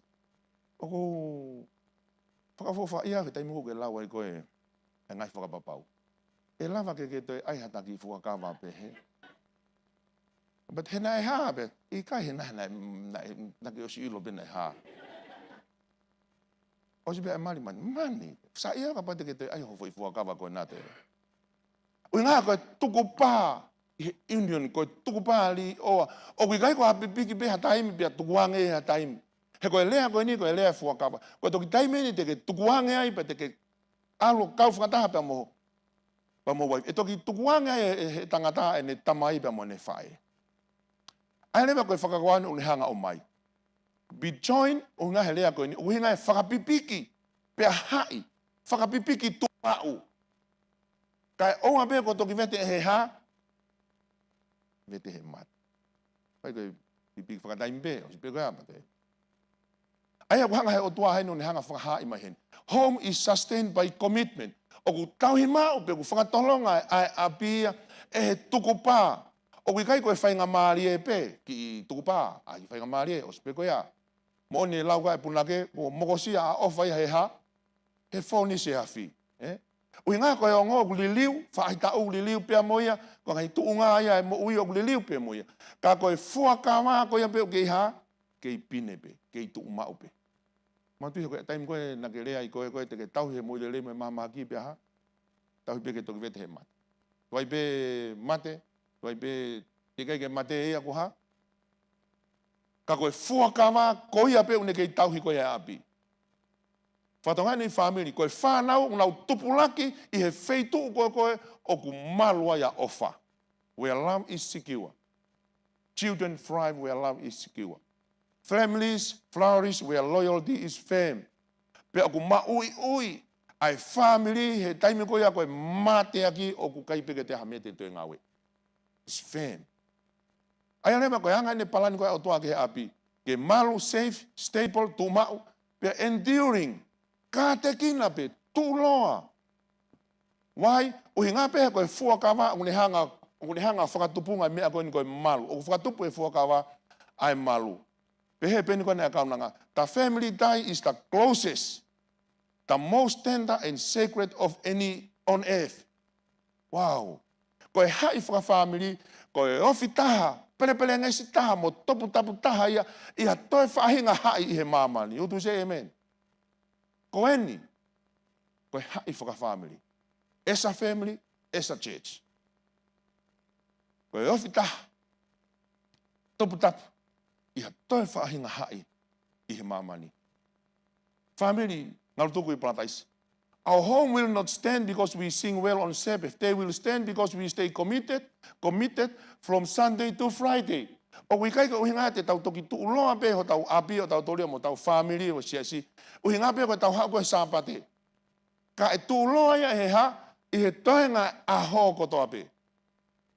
ʻOku fakaʻofoʻofa ia he taimi ʻoku ke lau ai ko ē e ngaahi fakapapau. ʻE lava ke ke toe ʻai ha taki fuakava pehē. But he naʻe hā pē, ʻikai he naʻe, naʻe, naʻe, naʻa ke ʻosi ʻilo pē naʻe hā. ʻOsi pē ʻa e mali mani, mani. Saiʻia kapau te ke toe ʻai ho foʻi fuakava ko ena te. ʻUhinga ko e tukupā ʻi he union, ko e tukupā līʻoa. ʻOku ʻikai ko ha pipiki pē ha taimi, pea tukuange ha taimi. He ko e lea ko eni, ko e lea fuakava. Ko e toki taimi eni te ke tukuange ai, pea te ke ʻalu ʻo kau fakataha pea mo, pea mo uaifi. ʻE toki tukuange ai e, e, he tangata ʻene tamai pea mo ʻene faʻē. ʻA ia leva ko e fakakoa ni ʻoku ne hanga ʻo ʻomai. Be joined, ʻuhinga he lea ko eni, ʻuhinga he fakapipiki, pea haʻi, fakapipiki tuʻumaʻu. Kae ʻoua pē ko e toki vete he hā? Vete he mate. Vai ko e pipiki fakataimi pē, ʻosi pē ko ē ʻa mate. ʻA ia ʻoku hanga he ʻOtua heni ʻo ne hanga fakahaaʻi mai heni. Home is sustained by commitment. ʻOku tauhi maʻu pē ʻoku fakatolonga ʻa e ʻapi ia ʻe he tukupā. ʻOku ʻikai ko e faingamālie pē, kiʻi tukupā, ʻa e faingamālie, ʻosi pē ko ia. Moʻoni e lau ko ē ʻa e punake, kuo mokosia ʻa ʻofa ia he hā? He fōnise afi, ē? ʻUhinga ko e ongo ʻoku liliu, faʻahitaʻu liliu pea mo ia, ko e ngaahi tuʻunga ia e moʻui ʻoku liliu pea mo ia. Ka ko e fuakava ko ia pē ʻoku kei hā? Kei pine pē, kei tuʻumaʻu pē. Manatuʻi he ko e taimi ko ē naʻa ke lea ai ko ē, ko ē te ke tauhi he moʻui lelei mo e mahamahaki pea hā? Tauhi pē ke toki vete he mate. Tuai pē mate, tuai pē teʻeki ai ke mate ia ko e hā? Ka ko e fuakava ko ia pē ʻoku ne kei tauhi ko ia e ʻapi. Fakatokangaʻi eni fāmili, ko e fānau ʻoku nau tupulaki ʻi he feituʻu ko ē ko ē ʻoku malu ai ʻa ʻofa. Where love is secure. Children thrive where love is secure. Families flourish where loyalty is firm. Pea ʻoku maʻuiʻui ʻa e fāmili he taimi ko ia ko e mateaki ʻoku ʻikai pē ke toe ha meʻa te toe ngāue. It's firm. ʻA ia leva ko e anga eni e palani ko ē ʻa e ʻOtua ki he ʻapi. Ke malu, safe, stable, tuʻumaʻu, pea enduring, kātekina pē, tuʻuloa. Why? ʻUhinga pē he ko e fuakava, ʻoku ne hanga, ʻoku ne hanga fakatupunga e meʻa ko eni ko e malu. ʻOku fakatupu e fuakava ʻa e malu. Pehē pē eni ko ena e kaunanga. The family tie is the closest, the most tender and sacred of any on earth. Wow. Ko e haʻi fakafāmili, ko e ofi taha, pelepelengesi taha, mo toputapu taha ia, ʻi ha toe faʻahinga haʻi ʻi he māmani. Would you say amen? Ko eni, ko e haʻi fakafāmili. As a family, as a church. Ko e ofi taha, toputapu, ʻi ha toe faʻahinga haʻi ʻi he māmani. Fāmili, ngalutuku ʻi Palataisi. Our home will not stand because we sing well on Sabbath. They will stand because we stay committed, committed from Sunday to Friday. ʻOku ʻikai ko e ʻuhinga te tau toki tuʻuloa pē hotau ʻapi ʻo tau tolia mo hotau fāmili ʻo siasi. ʻUhinga pē ko e tau haʻu ko e Sāpate. Ka ʻe tuʻuloa ia he hā? ʻI he toenga ʻaho kotoa pē.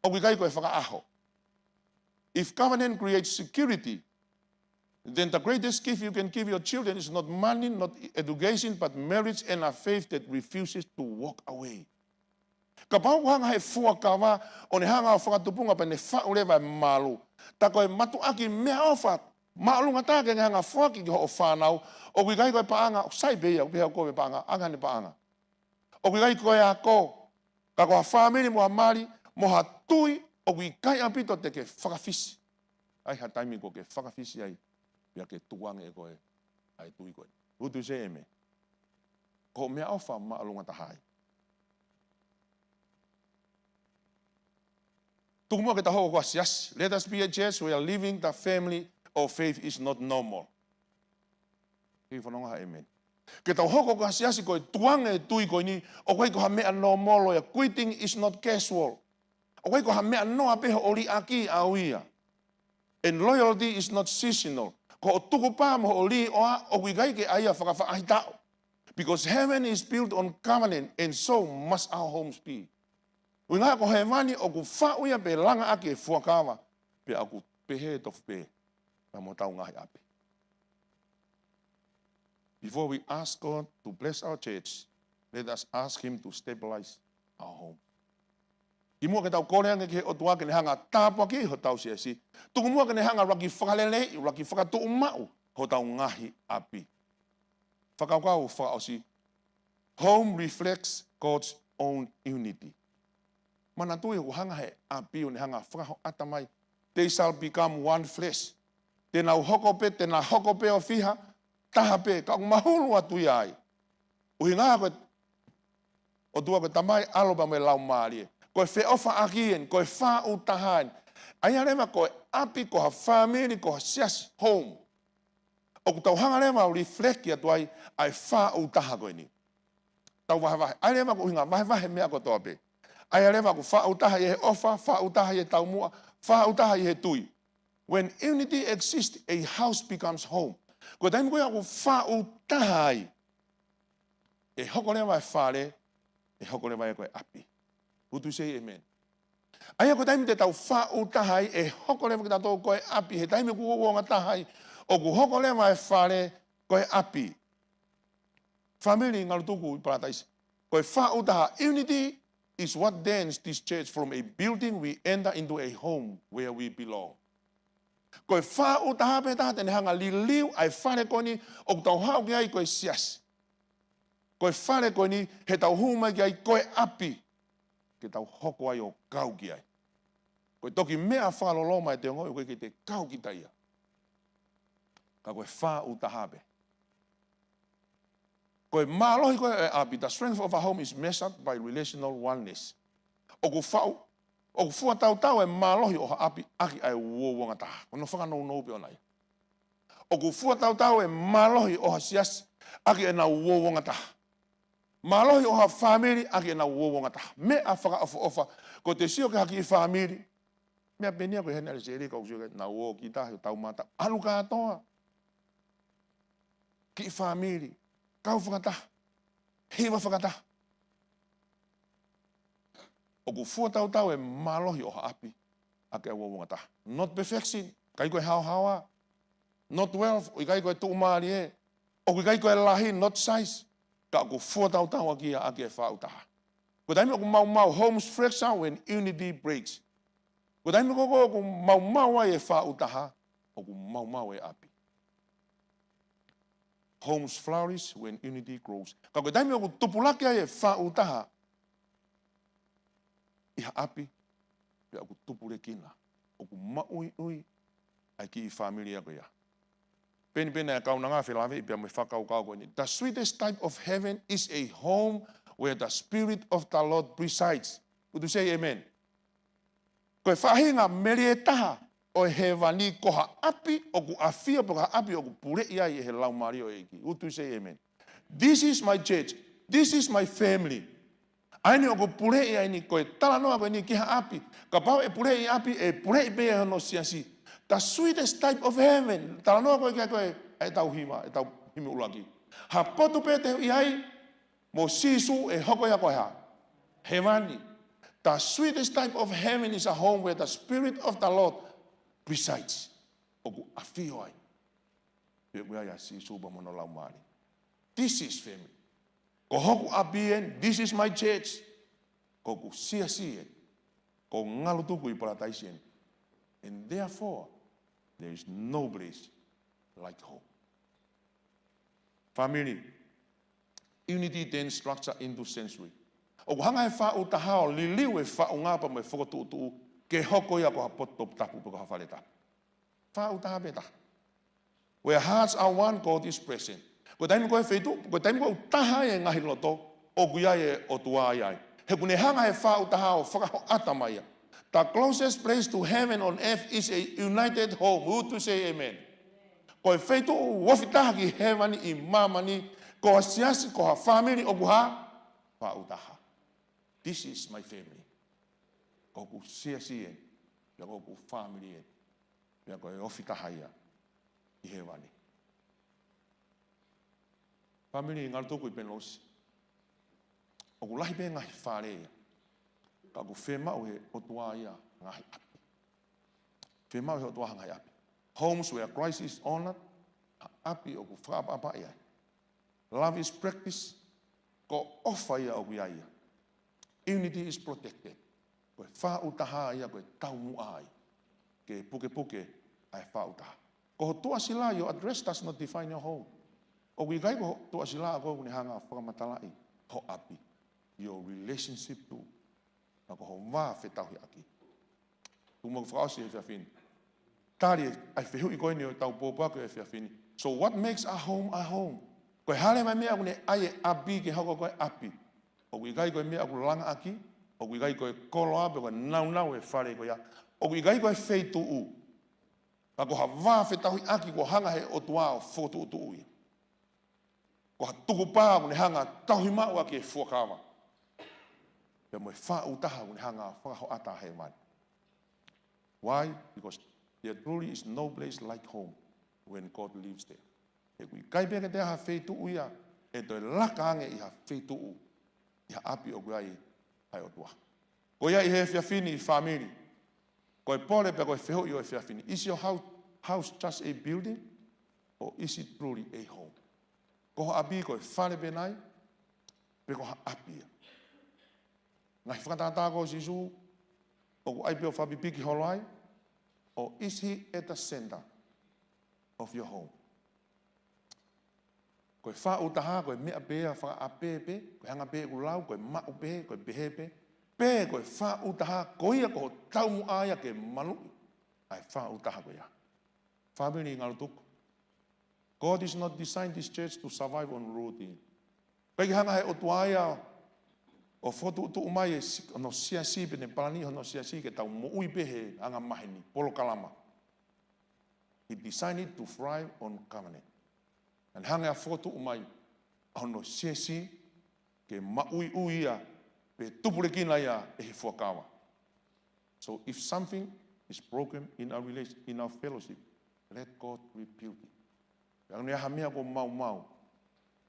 ʻOku ʻikai ko e fakaʻaho. If covenant creates security, then the greatest gift you can give your children is not money, not education, but marriage and a faith that refuses to walk away. Kapau ʻoku hanga he fuakava ʻo ne hanga ʻo fakatupunga pea ne faʻu leva e malu. Ta ko e mātuʻaki meʻaʻofa māʻolunga taha ke ne hanga foaki ki hoʻo fānau, ʻoku ʻikai ko e paʻanga, ʻoku sai pē ia, ʻoku pehē ʻoku ʻi ai e paʻanga, ʻoange ʻene paʻanga. ʻOku ʻikai ko e ako, ka ko ha fāmili mo ha mali, mo ha tui, ʻoku ʻikai ʻaupito te ke fakafisi. ʻAi ha taimi ʻoku ke fakafisi ai, pea ke tukuange ʻe koe ʻa e tui ko ē. Who to say amen? Ko e meʻaʻofa māʻolunga taha ia. Tuku muʻa ke tau hoko ko ha siasi. Let us be a church where living the family of faith is not normal. Kei fanongo ha amen. Ke tau hoko ko ha siasi ko e tukuange e tui ko eni, ʻoku ʻikai ko ha meʻa normal ia. Quitting is not casual. ʻOku ʻikai ko ha meʻa noa pē hoʻo liʻaki ʻau ia. And loyalty is not seasonal. Ko hoʻo tukupā mo hoʻo līʻoa ʻoku ʻikai ke ʻai ia fakafaʻahitaʻu. Because heaven is built on covenant, and so must our homes be. ʻUhinga ko hēvani ʻoku faʻu ia pe langa ʻaki e fuakava, pea ʻoku pehē tofu pē pea mo hotau ngaahi ʻapi. Before we ask God to bless our church, let us ask him to stabilize our home. Kimuʻa ke tau kole ange ki he ʻOtua ke ne hanga tāpuakiʻi hotau siasi, tuku muʻa ke ne hanga ʻuluaki fakaleleiʻi, ʻuluaki fakatuʻumaʻu hotau ngaahi ʻapi. Fakakaukau fakaʻosi, home reflects God's own unity. Manatuʻi ʻoku hanga he ʻapi ʻo ne hanga fakahoʻata mai. They shall become one flesh. Te nau hoko pē, te nau hoko pē ʻo fiha, taha pē, ka ʻoku mahulu atu ia ai. ʻUhinga ko e ʻOtua ko e Tamai, ʻAlo pea mo e Laumālie. Ko e feʻofaʻaki eni, ko e faʻu taha eni. ʻA ia leva ko e ʻapi, ko ha family, ko ha siasi, home. ʻOku tau hanga leva ʻo reflect atu ai ʻa e faʻu taha ko eni. Tau vahevahe. ʻA ia leva ko e ʻuhinga vahevahe meʻa kotoa pē. ʻA ia leva ko e faʻu taha ʻi he ʻofa, faʻu taha ʻi he taumuʻa, faʻu taha ʻi he tui. When unity exists, a house becomes home. Ko e taimi ko ia ʻoku faʻu taha ai, ʻe hoko leva e fale, ʻe hoko leva ia ko e ʻapi. Who to say amen? ʻA ia ko e taimi te tau faʻu taha ai, ʻe hoko leva kitautolu ko e ʻapi. He taimi ʻoku uouangataha ai, ʻoku hoko leva e fale ko e ʻapi. Family, ngalutuku ʻi Palataisi. Ko e faʻu taha, unity is what turns this church from a building we enter into a home where we belong. Ko e faʻu taha pē taha te ne hanga liliu ʻa e fale ko eni ʻoku tau haʻu ki ai ko e siasi. Ko e fale ko eni he tau hū mai ki ai ko e ʻapi ke tau hoko ai ʻo kau ki ai. Ko e toki meʻa fakaloloma ʻe te ongoʻi ʻoku ʻikai te kau kita ia. Ka ko e faʻu taha pē. Ko e mālohi ko ē ʻo e ʻapi, the strength of a home is measured by relational oneness. ʻOku faʻu, ʻoku fuatautau e mālohi ʻo ha ʻapi ʻaki ʻa e uouangataha. Ko hono fakanounou pē ʻona ia. ʻOku fuatautau e mālohi ʻo ha siasi ʻaki ʻenau uouangataha. Mālohi ʻo ha family ʻaki ʻenau uouangataha. Meʻa fakaʻofoʻofa, ko ʻete sio ki ha kiʻi family. Meʻa pē eni ia ko e hena le seli ka ʻoku sio ki ai, nau ō ki tahi ʻo taumata. ʻAlu kātoa. Kiʻi family. Kau fakataha. Hiva fakataha. ʻOku fuatautau e mālohi ʻo ha ʻapi ʻaki e uouangataha. Not perfection, ʻikai ko e haohaoa. Not wealth, ʻoku ʻikai ko e tuʻumālie. ʻOku ʻikai ko e lahi, not size. Ka ʻoku fuatautau ʻaki ia ʻaki e faʻu taha. Ko e taimi ʻoku maumau, homes fracture when unity breaks. Ko e taimi ko ē ʻoku maumau ai e faʻu taha, ʻoku maumau e ʻapi. Homes flourish when unity grows. Ka ko e taimi ʻoku tupulaki ai e faʻu taha ʻi ha ʻapi, pea ʻoku tupulekina, ʻoku maʻuiʻui ʻa e kiʻi family ko ia. Penipeni ʻa e kaunanga felāveʻi pea mo e fakakaukau ko eni. The sweetest type of heaven is a home where the Spirit of the Lord presides. Would you say amen? Ko e faʻahinga melie taha ʻo e hēvani ko ha ʻapi ʻoku ʻafio pe ko ha ʻapi ʻoku puleʻi ai ʻe he Laumālie ʻo e ʻEiki. Would you say amen? This is my church. This is my family. ʻA eni ʻoku puleʻi ai eni, ko e talanoa ko eni ki ha ʻapi. Kapau ʻe puleʻi ʻapi, ʻe puleʻi pē hono siasi. The sweetest type of heaven. Talanoa ko ē ki ai ko ē ʻetau hiva, ʻetau himi ʻuluaki. Ha potu pē te u ʻi ai mo Sīsū, ʻe hoko ia ko e hā? Hēvani. The sweetest type of heaven is a home where the Spirit of the Lord presides. ʻOku ʻafio ai. Pea ʻoku ʻi ai ʻa Sīsū pea mo hono Laumālie. This is family. Ko hoku ʻapi eni, this is my church. Ko hoku siasi eni. Ko Ngalutuku ʻi Palataisi eni. And therefore, there is no place like home. Family, unity turns structure into sanctuary. ʻOku hanga he faʻu taha ʻo liliu e faʻunga pea mo e fokotuʻutuʻu ke hoko ia ko ha potu toputapu pe ko ha fale tapu. Faʻu taha pē taha. Where hearts are one, God is present. Ko e taimi ko ē feituʻu, ko e taimi ko ē ʻoku taha ai e ngaahi loto, ʻoku ʻi ai e ʻOtua ai ai. He ʻoku ne hanga he faʻu taha ʻo fakahoʻata mai ia. The closest place to heaven on earth is a united home. Who to say amen? Ko e feituʻu ofi taha ki hēvani ʻi māmani, ko ha siasi, ko ha fāmili ʻoku hā? Faʻu taha. This is my family. Ko hoku siasi eni, pea ko hoku fāmili eni, pea ko e ofi taha ia ʻi hēvani. Fāmili Ngalutuku ʻi Penalosi, ʻoku lahi pē ngaahi fale ia, ka ʻoku fiemaʻu he ʻOtua ia ngaahi ʻapi. Fiemaʻu he ʻOtua ngaahi ʻapi. Homes where Christ is honored, ha ʻapi ʻoku fakaʻapaʻapaʻi ai. Love is practiced, ko e ʻofa ia ʻoku ʻi ai ia. Unity is protected, ko e faʻu taha ia ko e taumuʻa ai ke pukepuke ʻa e faʻu taha. Ko ho tuʻasila, your address does not define your home. ʻOku ʻikai ko ho tuʻasila ʻa koe ʻoku ne hanga fakamatalaʻi ho ʻapi, your relationship to, ka ko ho vā fetauhiʻaki. Tuku muʻa ke fakaʻosi he efiafi ni. Tali ʻa e fehuʻi ko eni ʻo ʻetau pōpoaki he efiafi ni. So what makes a home a home? Ko e hā leva e meʻa ʻoku ne ʻai e ʻapi ke hoko ko e ʻapi? ʻOku ʻikai ko e meʻa ʻoku langaʻaki, ʻoku ʻikai ko e koloa pe ko e naunau e fale ko ia, ʻoku ʻikai ko e feituʻu. Ka ko ha vā fetauhiʻaki kuo hanga he ʻOtua ʻo fokotuʻutuʻu ia. Ko ha tukupā ʻoku ne hanga tauhi maʻu ʻaki e fuakava, pea mo e faʻu taha ʻoku ne hanga fakahoʻata hēvani. Why? Because there truly is no place like home when God lives there. He ʻoku ʻikai pē ke toe ʻi ai ha feituʻu ia ʻe toe laka ange ʻi ha feituʻu, ʻi ha ʻapi ʻoku ʻi ai ʻa e ʻOtua. Ko ia ʻi he efiafi ni, fāmili, ko e pole pea ko e fehuʻi ʻo e efiafi ni: Is your house, house just a building, or is it truly a home? Ko ho ʻapi ko e fale pē nai, pe ko ha ʻapi ia? Ngaahi fakatātā ko ē ʻo Sīsū, ʻoku ʻai pē ʻo fakapipiki holo ai, or is he at the center of your home? Ko e faʻu taha ko e meʻa pē ia fakaʻapē pē, ko e hanga pē ʻoku lau, ko e maʻu pē, ko e pehē pē, pe ko e faʻu taha ko ia ko ho taumuʻa ia ke maluʻi ʻa e faʻu taha ko ia. Fāmili Ngalutuku, God is not designed this church to survive on routine. ʻIkai ke hanga he ʻOtua ia ʻo fokotuʻutuʻu mai e si-, hono siasi pe ne palani hono siasi ke tau moʻui pē he angamaheni, polokalama. He designed it to thrive on covenant. Naʻa ne hanga ʻo fokotuʻu mai hono siasi ke maʻuiʻui ia, pe tupulekina ia ʻe he fuakava. So if something is broken in our relation, in our fellowship, let God rebuild it. Pea ʻoku ʻi ai ha meʻa kuo maumau,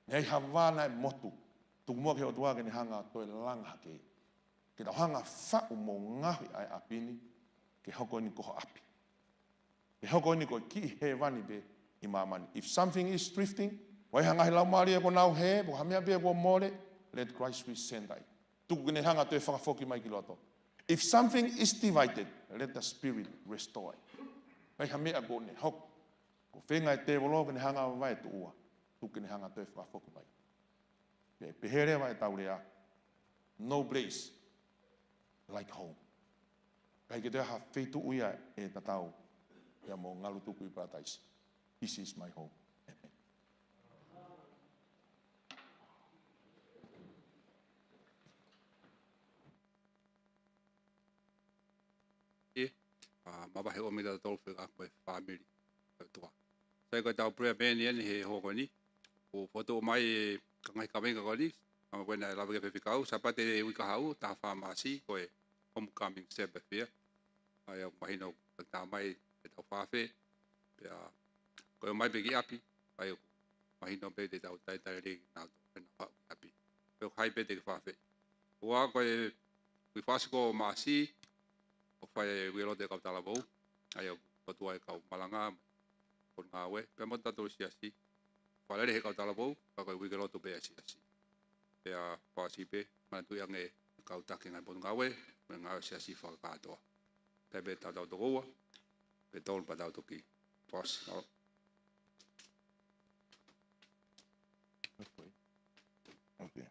ʻi ai ha vā naʻe motu, tuku muʻa ki he ʻOtua ke ne hanga toe langa hake, ke tau hanga faʻu mo ngaohi ʻa e ʻapi ni ke hoko eni ko ha ʻapi. Ke hoko eni ko e kiʻi hēvani pē ʻi māmani. If something is drifting, ʻoku ʻi ai ha ngaahi laumālie kuo nau hē, pe ko ha meʻa pē kuo mole, let Christ recenter it. Tuku ke ne hanga toe fakafoki mai ki loto. If something is divided, let the Spirit restore it. ʻOku ʻi ai ha meʻa kuo ne hoko, kuo feinga e tēvolo ke ne hanga ʻo vaetuʻua, tuku ke ne hanga toe fakafoki mai. Pea pehē leva ʻetau lea, no place like home. ʻIkai ke toe ʻi ai ha feituʻu ia ʻe tatau ia mo Ngalutuku ʻi Palataisi. This is my home. Amen. ʻE, ʻa, mavahe ʻo mita tolu fekau ko e fāmili ʻo e ʻOtua. Sai ko ʻetau prayer band eni he houa ko eni. ʻOku fokotuʻu mai e ngaahi kaveinga ko eni, ʻa ma ko ena e lave ki he fekau, Sāpate uike kahaʻu, taha fā Māsi, ko e Homecoming Sabbath ia. ʻA ia ʻoku mahino ʻoku tā mai ʻetau fafine, pea ko e ō mai pē ki ʻapi, ʻa ia ʻoku mahino pē te tau talitali lelei kinautolu, pea nau haʻu ki ʻapi. Pea ʻoku ʻi ai pē te ke fafine. ʻOua, ko e uike fā ko Māsi, ʻoku fai e uike lotu ʻa e kau talavou, ʻa ia ʻoku lotu ai e kau malanga, potungāue, pea mo tautolu siasi. Fakalele he kau talavou, ka ko e uike lotu pē ʻa e siasi. Pea fakaʻosi pē, manatuʻi ange e kau taki ngaahi potungāue, mo e ngāue ʻa e siasi fakakātoa. Pea pē tautau toko ua, pe tolu pea tau toki fakaʻosi. Okay.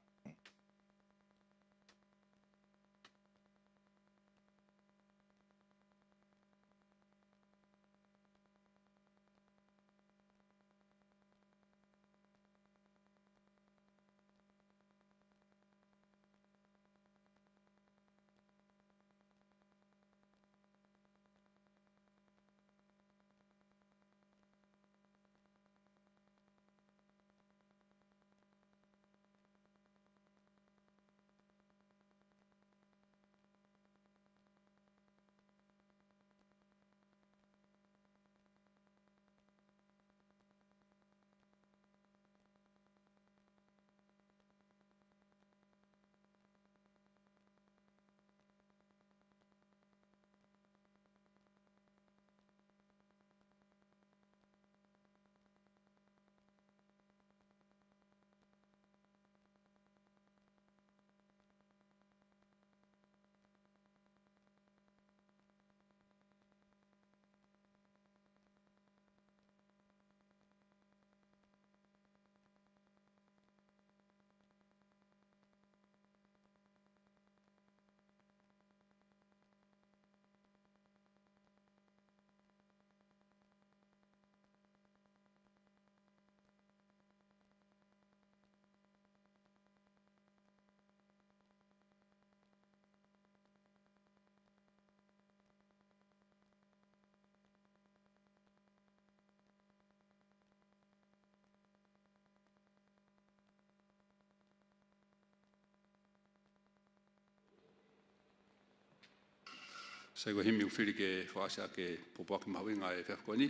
Sai, ko e himi ʻoku fili ke fakaʻosi ʻaki e pōpoaki mahuʻinga ʻa e efiafi ko eni,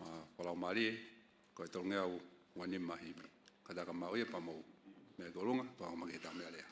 ʻa, fakalaumālie, ko e tolungeau ua nima himi. Kātaki maʻu ia pea mou meʻa ki ʻolunga, pea ʻomai ki he tau meʻalea.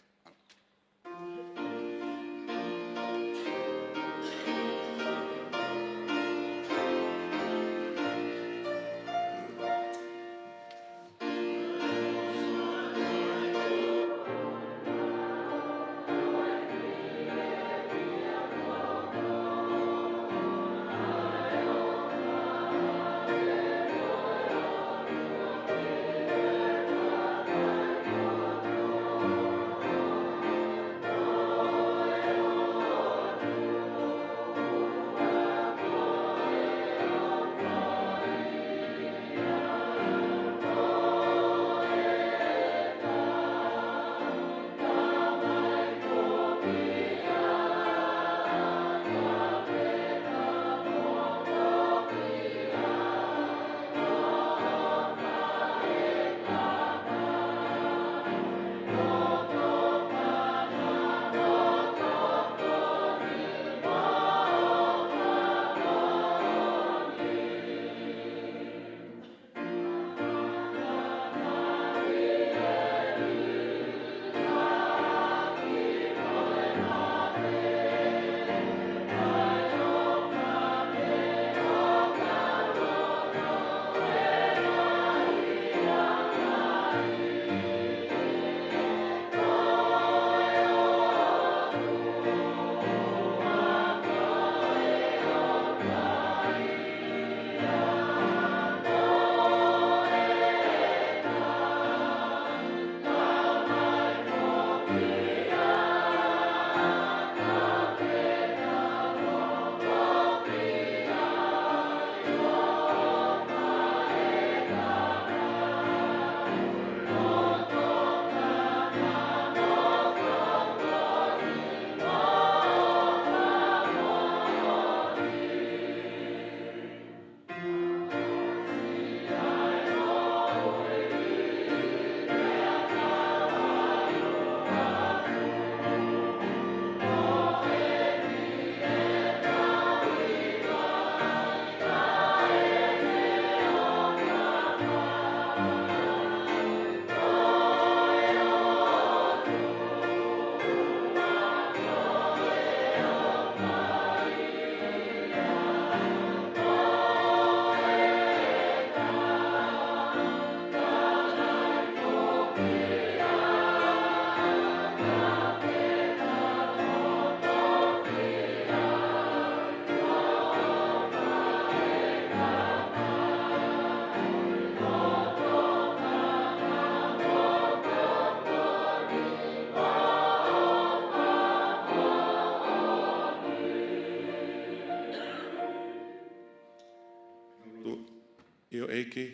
ʻIo ʻEiki,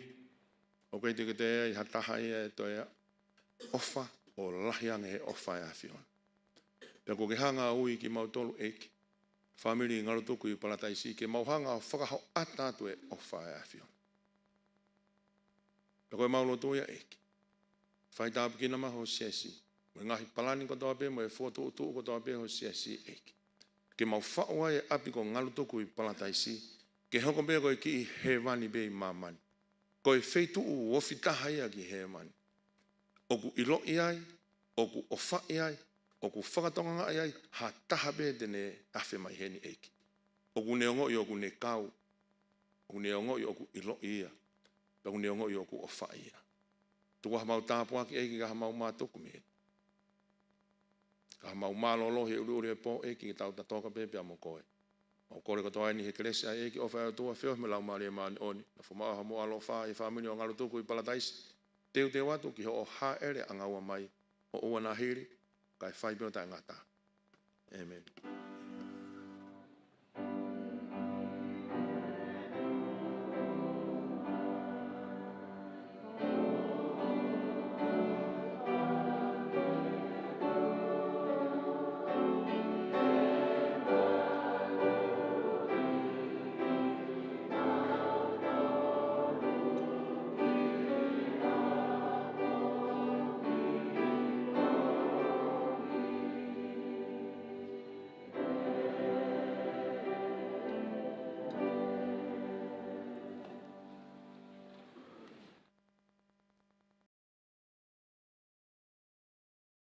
ʻoku ʻikai te ke toe ʻi ai ha taha ia ʻe toe ʻofa ʻo lahi ange he ʻofa ʻa e ʻAfiona. Pea kuo ke hanga ʻo ui kimautolu ʻEiki, fāmili Ngalutuku ʻi Palataisi, ke mau hanga ʻo fakahoʻata atu e ʻofa ʻa e ʻAfiona. Pea ko ʻemau lotu ia ʻEiki, faitāpuekina mai ho siasi, mo e ngaahi palani kotoa pē, mo e fokotuʻutuʻu kotoa pē ho siasi ʻEiki, ke mau faʻu ai e ʻapi ko Ngalutuku ʻi Palataisi, ke hoko pē ko e kiʻi hēvani pē ʻi māmani. Ko e feituʻu ofi taha ia ki hēvani. ʻOku ʻiloʻi ai, ʻoku ʻofaʻi ai, ʻoku fakatokangaʻi ai ha taha pē te ne afe mai heni ʻEiki. ʻOku ne ongoʻi ʻoku ne kau, ʻoku ne ongoʻi ʻoku ʻiloʻi ia, pea ʻoku ne ongoʻi ʻoku ʻofaʻi ia. Tuku ā haʻamau tāpuaki ʻEiki, ka haʻamau mātuku mei heni. Ka haʻamau mālōlō he ʻuliʻuli e pō ʻEiki, ke tau tatoka pē pea mo koe. Mau kole kotoa eni he kelesi ʻa e ʻEiki, ʻofa ʻa e ʻOtua, feohi mo e Laumālie Māʻoniʻoni, nofo maʻu ʻa e Haʻamo ʻaloʻofa ʻi he fāmili ʻo Ngalutuku ʻi Palataisi, teuteu atu ki hoʻo hāʻele ʻangaua mai, ʻo ʻoua naʻa hili, kae fai pē ʻo taʻengata. ʻĒmeni.